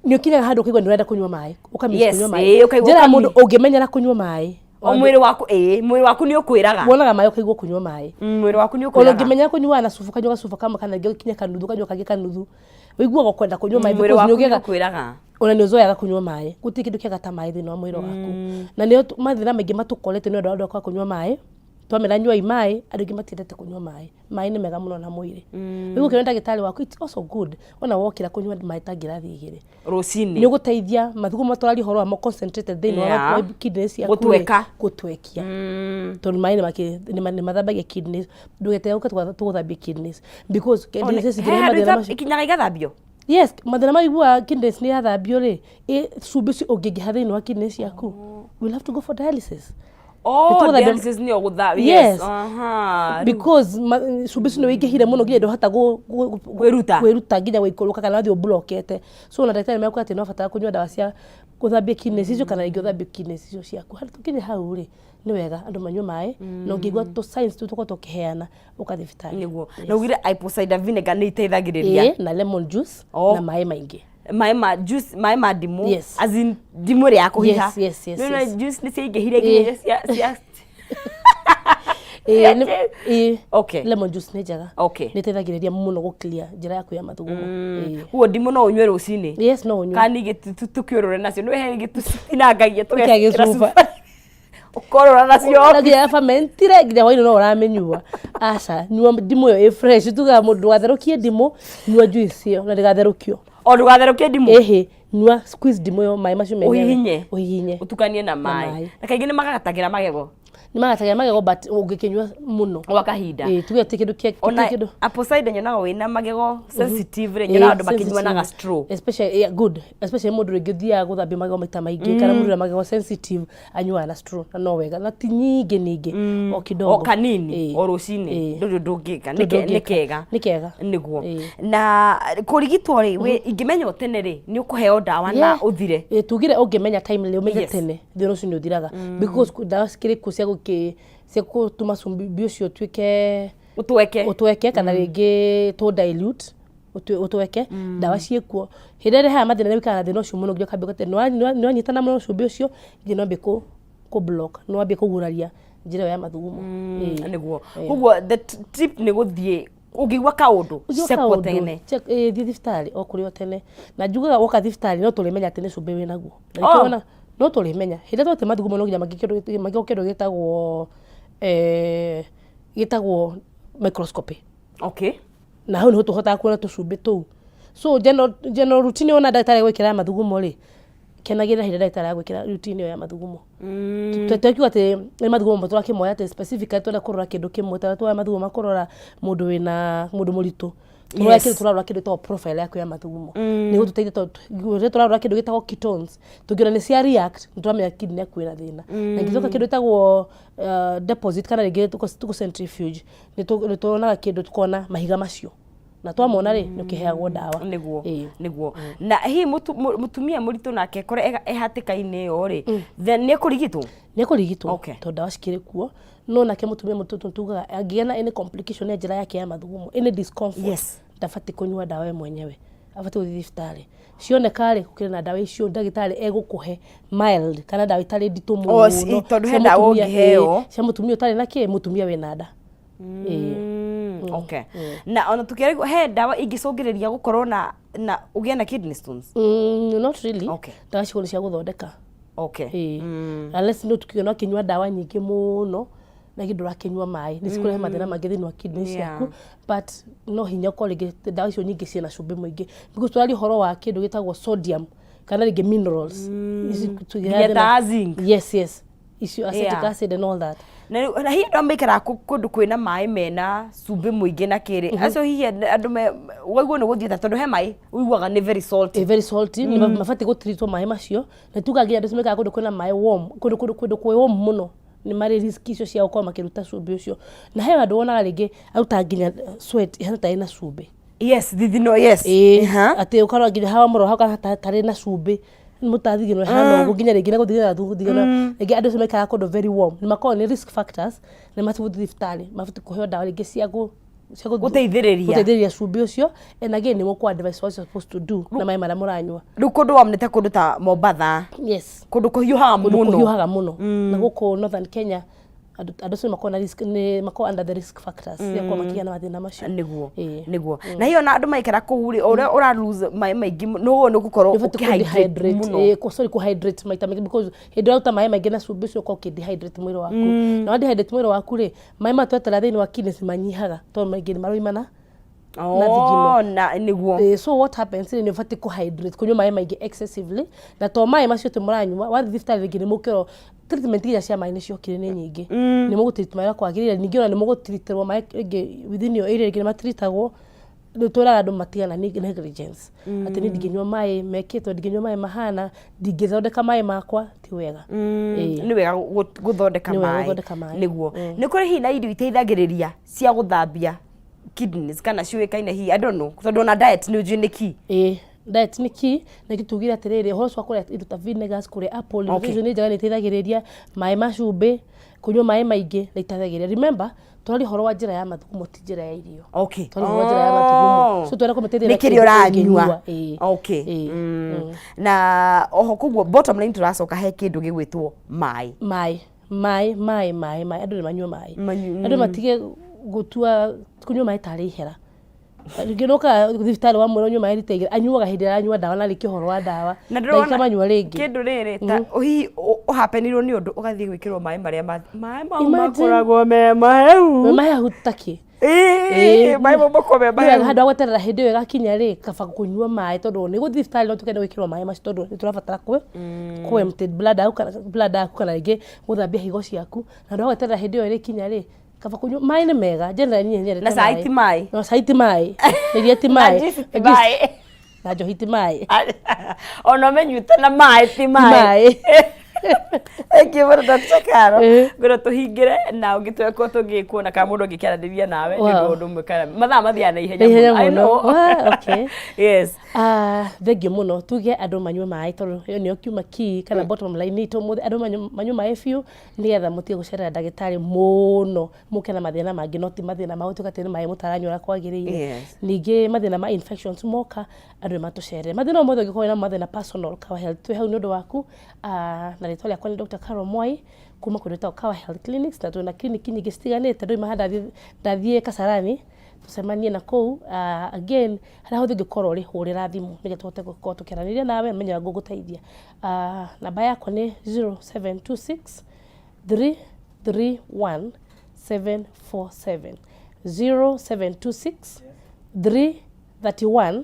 Nĩ ũkinyaga handũ ũkaigua nĩ ũrenda kũnyua maĩ, ũka miss Yes, kũnyua maĩ. ĩĩ, ũkaigua Njĩraga ũka mũndũ miss. ũngĩmenyera kũnyua maĩ. O mwĩrĩ waku, ĩĩ, mwĩrĩ waku nĩ ũkwĩraga. Wonaga maĩ ũkaigua kũnyua maĩ. Mwĩrĩ waku nĩ Ona ũkwĩraga. ũngĩmenyera kũnyuaga na cuba, ũkanyua gacuba kamwe kana rĩngĩ ũkinye kanuthu, ũkanyua kangĩ kanuthu. Ũiguaga ũkwenda kũnyua maĩ Mwĩrĩ because nĩ waku nĩ ũgĩaga ũkwĩraga. Ona nĩ ũzoeaga kũnyua maĩ. Gũtirĩ kĩndũ kĩega ta maĩ thĩinĩ wa mwĩrĩ waku. Na nĩo mathĩna maingĩ matũkorete nĩ ũndũ wa andũ kwaga kũnyua maĩ. Twamera nyuai maĩ, andũ aingĩ matiendete kũnyua maĩ. Maĩ nĩ mega mũno na mwĩrĩ. Rĩu ũkĩona ndagĩtarĩ waku, it's also good ona wokĩra kũnyua maĩ ta ngirathi igĩrĩ. Rũcinĩ. Nĩ ũgũteithia mathugumo tũraria ũhoro wamo concentrated thĩinĩ wa Yeah. wa kidneys ciaku rĩ, Gũtweka. Gũtwekia. Tondũ maĩ nĩ mathambagia kidneys. Ndũgeterere ũke tũgũthambie kidneys. Because kidneys He cingĩrehe handũ mathĩna macio. ikinyaga igathambio? Yes, mathĩna ma iguaga kidneys nĩ yathambio rĩ, cumbĩ ũcio ũngĩingĩha thĩinĩ wa kidneys ciaku, we'll have to go for dialysis. Oh, Nĩ tũgũthambia- dialysis nĩyo gũtha- Yes. yes, aha, rĩu. Because cumbĩ ũcio nĩ wĩingĩhire mũno nginya ndũhota Kwĩruta. kwĩruta nginya gũikũrũka kana wathiĩ ũmburokete. So ona ndagĩtarĩ nĩmakwĩra atĩ no ũbatara kũnyua ndawa cia gũthambia kidneys icio kana rĩngĩ ũthambie kidneys icio ciaku. Handũ tũkinye hau rĩ, nĩ wega andũ manyue maĩ, na ũngĩigua tũ signs tũu tũkorwo tũkĩheana, ũka thibitarĩ. Nĩguo. Na ugire apple cider vinegar nĩ iteithagĩrĩria. Ĩĩ, na lemon juice Oh. na maĩ maingĩ. Maĩ ma juice, maĩ ma ndimũ. Yes. As in ndimũ ĩrĩa ya kũhiha. Yes, yes, yes, Nĩ yes. juice nĩ ciaingĩhire nginya cia Ĩĩ, ĩĩ. Okay. Lemon juice nĩ njega. Okay. Nĩ ĩteithagĩrĩria mũno gũ clear njĩra yaku ya mathugumo. Ĩĩ. Koguo ndimũ no ũnyue rũcinĩ. Yes, no ũnyue. Kana ningĩ tũkĩũrũre nacio. Nĩ he ingĩ tũcitinangagia Ũkĩa tũgekĩra gĩcuba. cuba. Ũkorũra nacio. Na nginya fermentire nginya hwainĩ no ũramĩnyua. Aca, nyua ndimũ ĩyo ĩ fresh. Tugaga mũndũ ndũgatherũkie ndimũ, nyua juice ĩyo na ndĩgatherũkio. O ndũgatherũkie ndimũ? Ĩhĩ, nyua squeeze ndimũ ĩyo maĩ macio menyewe. Ũhihinye? Ũhihinye. Ũtukanie na maĩ. maĩ. Na kaingĩ nĩ magagatagĩra magego. Nĩ magagatagĩra magego but ũngĩkĩnyua mũno. Gwa kahinda. Ĩĩ, tuge ti kĩndũ kĩa Ona ti kĩndũ. apple cider nyonaga wĩna magego sensitive rĩ, Ĩĩ, nyonaga andũ makĩnyua na sensitive. ga straw. Especially, yeah, good. Especially mũndũ rĩngĩ ũthiaga gũthambia magego maita maingĩ kana mũndũ wĩna magego sensitive anyuaga na straw na no wega na ti nyingĩ ningĩ o kidogo. O kanini Ĩĩ. o rũcinĩ Ĩĩ. ndũrĩ ũndũ ũngĩka. Ndũrĩ ũndũ Nĩ ũngĩka. kega. Nĩ kega. Nĩguo. Ĩĩ. Na kũrigitwo rĩ, ingĩmenya o tene rĩ, nĩ ũkũheo ndawa na ũthire. Ĩĩ, tugire ũngĩmenya timely ũmenye Yes. tene thĩna ũcio nĩ ũthiraga because ndawa cikĩrĩ kuo cia gũkĩ cia gũtũma cumbĩ ũcio ũtuĩke ũtweke ũtweke kana rĩngĩ tũ dilute ũtweke ndawa ciĩkuo. Hĩndĩ ĩrĩa ĩrehaga mathĩna nĩ wĩikaraga na thĩna ũcio mũno nginya ũkambia gũte nĩ wanyitana mũno cumbĩ ũcio nginya nĩ wambie kũ block nĩ wambie kũguraria njĩra ĩyo ya mathugumo. Ĩĩ. Nĩguo. Ĩĩ. Koguo the tip nĩ gũthiĩ ũngĩigua kaũndũ Ũngĩigua checkwo kaũndũ, tene. check, ĩĩ, thiĩ thibitarĩ o kũrĩ o tene. Na njugaga woka thibitarĩ no tũrĩmenya atĩ nĩ cumbĩ wĩnaguo. Na Oh. nĩkĩo wona no tũrĩmenya. Hĩndĩ ĩrĩa twate mathugumo no nginya mangĩkwo kĩndũ gĩtagwo microscopy. Okay. Na hau nĩho tũhotaga kuona tũcumbĩ tũu. So general routine wona ndagĩtarĩ agwĩkĩra mathugumo rĩ, kenagĩrĩra hĩndĩ ĩrĩa ndagĩtarĩ agwĩkĩra routine ĩyo ya mathugumo. Tũkiuga atĩ nĩ mathugumo tũrakĩmoya atĩ specifically twenda kũrora kĩndũ kĩmwe, ta tuoya mathugumo ma kũrora mũndũ wĩna mũndũ mũritũ. Tũroya kĩndũ tũrarora kĩndũ gĩtagwo profile yaku ya mathugumo. Nĩ gũtũteithia tondũ rĩrĩa tũrarora kĩndũ gĩtagwo ketones, tũngĩona nĩ cia react, nĩ tũramenya kidney yaku ĩna thĩna. Na ingĩcoka kĩndũ gĩtagwo deposit kana rĩngĩ tũkũ centrifuge, nĩ tuonaga kĩndũ tũkona mahiga macio. Na twamona rĩ, nĩ ũkĩheagwo ndawa. Nĩguo. Ĩĩ. Nĩguo. Na hihi mũtumia mũritũ nake kore e hatĩka-inĩ ĩyo rĩ, then nĩ ekũrigitwo? Nĩ ekũrigitwo. Okay. Tondũ ndawa cikĩrĩ kuo. No nake mũtumia mũritũ tugaga angĩgĩa na any complication ya njĩra yake ya mathugumo, any discomfort, Yes. ndabatiĩ kũnyua ndawa we mwenyewe. Abatiĩ gũthiĩ thibitarĩ. Cioneka rĩ, gũkĩrĩ na ndawa icio ndagĩtarĩ egũkũhe mild kana ndawa itarĩ nditũ Oh, mũno. tondũ he Cia ndawa mũtumia, ũngĩheo. ĩĩ, cia mũtumia ũtarĩ na kĩ, mũtumia wĩna nda. Ĩĩ. Okay. Na ona tukĩarigwo he ndawa ingĩcũngĩrĩria gũkorwo na ũgĩe na kidney stones? Not really. Okay. Ndawa cikorwo nĩ cia gũthondeka. Okay. Ĩĩ. Unless no tukiona akĩnyua ndawa nyingĩ mũno, Na ingĩ ndũrakĩnyua maĩ, nĩ cikũrehe mathĩna mangĩ thĩinĩ wa kidney ciaku. But no hinya ũkorwo rĩngĩ ndawa icio nyingĩ ciĩna cumbĩ mũingĩ, because tũraria ũhoro wa kĩndũ gĩtagwo sodium kana rĩngĩ minerals. Ici Nginya ta zinc. Yes, icio acetic acid and all that. Na rĩu na hihi andũ arĩa maikaraga kũndũ kwĩna maĩ mena cumbĩ mũingĩ na kĩrĩ, acio hihi andũ me waigua nĩ gũthiĩ ta tondũ he maĩ ũiguaga nĩ very salty? Very salty. Nĩ mabatiĩ gũtreatwo maĩ macio, na tuga nginya andũ acio maikaraga kũndũ kwĩna maĩ warm, kũndũ kwĩ warm mũno, nĩ marĩ risk icio cia gũkorwo makĩruta cumbĩ ũcio. Na he andũ wonaga rĩngĩ arutaga nginya sweat ihana tarĩ na cumbĩ. Yes, thithino, yes. Ĩĩ, atĩ ũkarora nginya hawa mũro hau kana tarĩ na cumbĩ mũtathigino hana ũguo, nginya rĩngĩ na gũthigina gũthigina. Rĩngĩ andũ acio maikaraga kũndũ very warm nĩ makoragwo nĩ risk factors, nĩ mabatiĩ gũthiĩ thibitarĩ, mabatiĩ kũheo ndawa rĩngĩ cia Gũteithĩrĩria. Gũteithĩrĩria cumbĩ ũcio. And again, nĩ mũkũ advice what you're supposed to do na maĩ marĩa mũranyua. Rĩu kũndũ warm nĩ ta kũndũ ta Mombatha? Yes. Kũndũ kũhiũhaga kũndũ mũno. Kũhiũhaga mũno. Na gũkũ northern Kenya, andũ acio nĩ makoragwo na risk, nĩ makoragwo under the risk factors cia gũkorwo makĩgĩa na mathĩna macio. Nĩguo na hiyo na andũ maikara kũu rĩ, o ũrĩa ũra lose maĩ maingĩ nĩguo nĩ gũkorwo Nĩ ũbatiĩ ũkĩhydrate kũ-dehydrate, mũno. Sorry, kũ-hydrate maita maingĩ, because hĩndĩ ĩrĩa ũraruta maĩ maingĩ na cumbĩ ũcio, ũkorwo ũkĩ-dehydrate mwĩrĩ waku. Na wa dehydrate mwĩrĩ waku rĩ, maĩ maya twetera thĩinĩ wa kidneys manyihaga, tondũ maingĩ nĩ maroimana na thigino. Oh, na nĩguo. So what happens nĩ ũbatiĩ kũ-hydrate, kũnyua maĩ maingĩ excessively, na to maĩ macio tũ mũranyua. Wathiĩ thibitarĩ rĩngĩ nĩ mũkĩrwo treatment iria cia maĩ nĩ ciokire nĩ nyingĩ. Nĩ mũgũtreat maĩ ũrĩa kwagĩrĩire, ningĩ ona nĩ mũgũtreatĩrwo maĩ rĩngĩ within your area, rĩngĩ nĩ matreatagwo. Rĩu twĩraga andũ matigana negligence, atĩ niĩ ndingĩnyua maĩ mekĩtwo, ndingĩnyua maĩ mahana, ndingĩthondeka maĩ makwa, ti wega. Nĩ wega gũthondeka Nĩ wega maĩ. Gũthondeka maĩ. Nĩguo nĩ kũrĩ hihi na irio iteithagĩrĩria cia gũthambia kidneys kana ciũĩkaine hihi, I don't know, tondũ ona diet nĩ ũnjũĩ nĩ key. Ĩĩ, diet nĩ key, na tugire atĩrĩrĩ, ũhoro ũcio wa kũrĩa indo ta vinegars, kũrĩa apple, indo icio nĩ njega, nĩ iteithagĩrĩria. Maĩ ma cumbĩ, kũnyua maĩ maingĩ nĩ iteithagĩrĩria. Remember, tũraria ũhoro wa njĩra ya mathugumo, ti njĩra ya irio. Tũraria ũhoro wa njĩra ya mathugumo, so twenda kũmĩteithia nĩ na kĩrĩa kĩndũ ũranyua. ũngĩnyua. Ĩĩ. Na oho koguo bottom line tũracoka he kĩndũ gĩgwĩtwo maĩ. Maĩ, maĩ, maĩ, maĩ, maĩ. Andũ nĩ manyue maĩ. Manyue. Andũ matige gũtua kũnyua maĩ tarĩ ihera. Rĩngĩ nũkaga thibitarĩ, wamwĩra ũnyue maĩ rita 2, anyuaga hĩndĩ ĩrĩa aranyua ndawa, na arĩkia ũhoro wa ndawa Na ndagĩka ndĩrona manyua rĩngĩ. Kĩndũ rĩrĩ ta hihi ũhapenirwo nĩ ũndũ ũgathiĩ gwĩkĩrwo maĩ marĩa maĩ mau Imagine. makoragwo me mahehu. Me mahehu takĩ? Ĩĩ, maĩ mau makoragwo me Nĩ wega mahehu. Handũ ha gweterera hĩndĩ ĩyo ĩgakinya rĩ, kaba kũnyua maĩ, tondũ nĩ gũthiĩ thibitarĩ no tũkende gwĩkĩrwo maĩ macio, tondũ nĩ tũrabatara kwĩ empty bladder yaku kana bladder yaku, kana rĩngĩ gũthambia higo ciaku. Na handũ ha gweterera hĩndĩ ĩyo ĩrĩkinya rĩ, kaba kũnyua maĩ. Nĩ mega generally, niĩ nyendete Na cai maĩ. ti maĩ. No cai ti maĩ, na iria ti Na maĩ. juice ti Na juice- maĩ. Na njohi ti maĩ. Ona ũmenyuĩte na maĩ ti maĩ. Maĩ. Thank you mũno, Dr. Caro. Ngwĩra tũhingĩre na ũngĩtwekwo tũngĩkuona kana mũndũ angĩkĩaranĩria nawe nĩ ũndũ ũndũ ũmwe kana mathaa mathiaga na ihenya Na ihenya mũno. I mũno. know. Wah, okay. Yes. Ah, thengiũ mũno. Tuge andũ manyue maĩ, tondũ ĩyo nĩyo kiuma key kana bottom line itũ ũmũthĩ. Andũ manyue maĩ biũ, nĩgetha mũtige gũcerera ndagĩtarĩ mũno, mũke na mathĩna mangĩ, no ti mathĩna ma gũtuĩka atĩ nĩ maĩ mũtaranyua ũrĩa kwagĩrĩire. Ningĩ mathĩna ma infections moka, andũ nĩ matũcerere. Mathĩna o mothe ũngĩkorwo wĩna mathĩna personal, Kawa Health twĩ hau nĩ ũndũ waku. Ah, na rĩtwa rĩakwa nĩ Dr. Carol Mwai kuma kũndũ gwĩtagwo Kawa Health Clinics, na twĩna clinic nyingĩ citiganĩte. Ndũima haha ndathiĩ Kasarani, tũcemanie na kũu. Again, harĩa hothe ũngĩkorwo ũrĩ, hũrĩra thimũ nĩgetha tũhote gũkorwo tũkĩaranĩria nawe, menye ũrĩa ngũgũteithia. Namba yakwa nĩ 0726 331 747, 0726 331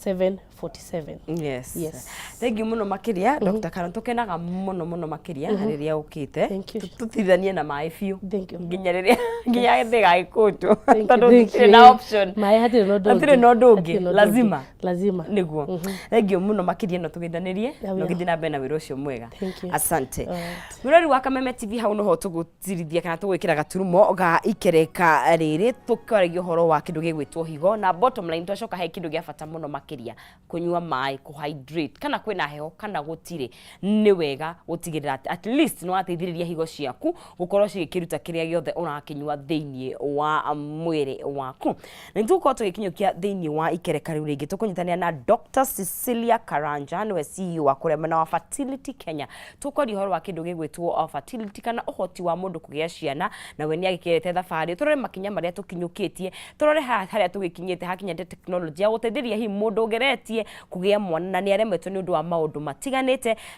747. Yes. Yes. Thank you mũno makĩria, Dr. Karo. Tũkenaga mũno mũno makĩria rĩrĩa ũkĩte. Thank you. Tũtithanie na maĩ biũ. Thank you. Nginya rĩrĩa nginya thĩ gagĩkũnjwo. Thank you, Tondũ thank tũtirĩ you. na option. Maĩ hatirĩ na ũndũ Hatirĩ ũngĩ. na ũndũ ũngĩ. Hatirĩ na ũndũ ũngĩ. Lazima. Lazima. Nĩguo. Thank you mũno makĩria, no tũgeithanĩrie. Yeah, we Na are. ũgĩthiĩ na mbere na wĩra ũcio mwega. Thank you. Asante. Alright. Mwĩrori wa Kameme TV, hau noho tũgũtirithia kana tũgwĩkĩra gaturumo ga ikereka rĩrĩ, tũkĩaragia ũhoro wa kĩndũ gĩgwĩtwo higo, na bottom line twacoka he kĩndũ gĩa bata mũno makĩria, kũnyua maĩ, kũhydrate, kana kwĩna heho kana gũtirĩ, nĩ wega gũtigĩrĩra atĩ at least nĩ wateithĩrĩria higo ciaku gũkorwo cigĩkĩruta kĩrĩa gĩothe ũrakĩnyua thĩinĩ wa mwĩrĩ waku. Na nĩ tũgũkorwo tũgĩkinyũkia thĩinĩ wa ikereka rĩu rĩngĩ, tũkũnyitanĩra na Dr. Cecilia Karanja, nĩwe CEO wa kũrĩa mwena wa Fertility Kenya. Tũkwaria ũhoro wa kĩndũ gĩgwĩtwo fertility kana ũhoti wa mũndũ kũgĩa ciana, na we nĩ agĩkĩrĩte thabarĩ. Tũrore makinya marĩa tũkinyũkĩtie, tũrore haha harĩa tũgĩkinyĩte hakinyĩte tekinoronjĩ ya gũteithĩrĩria hihi mũndũ ũgeretie kũgĩa mwana na nĩ aremetwo nĩ ũndũ wa maũndũ matiganĩte.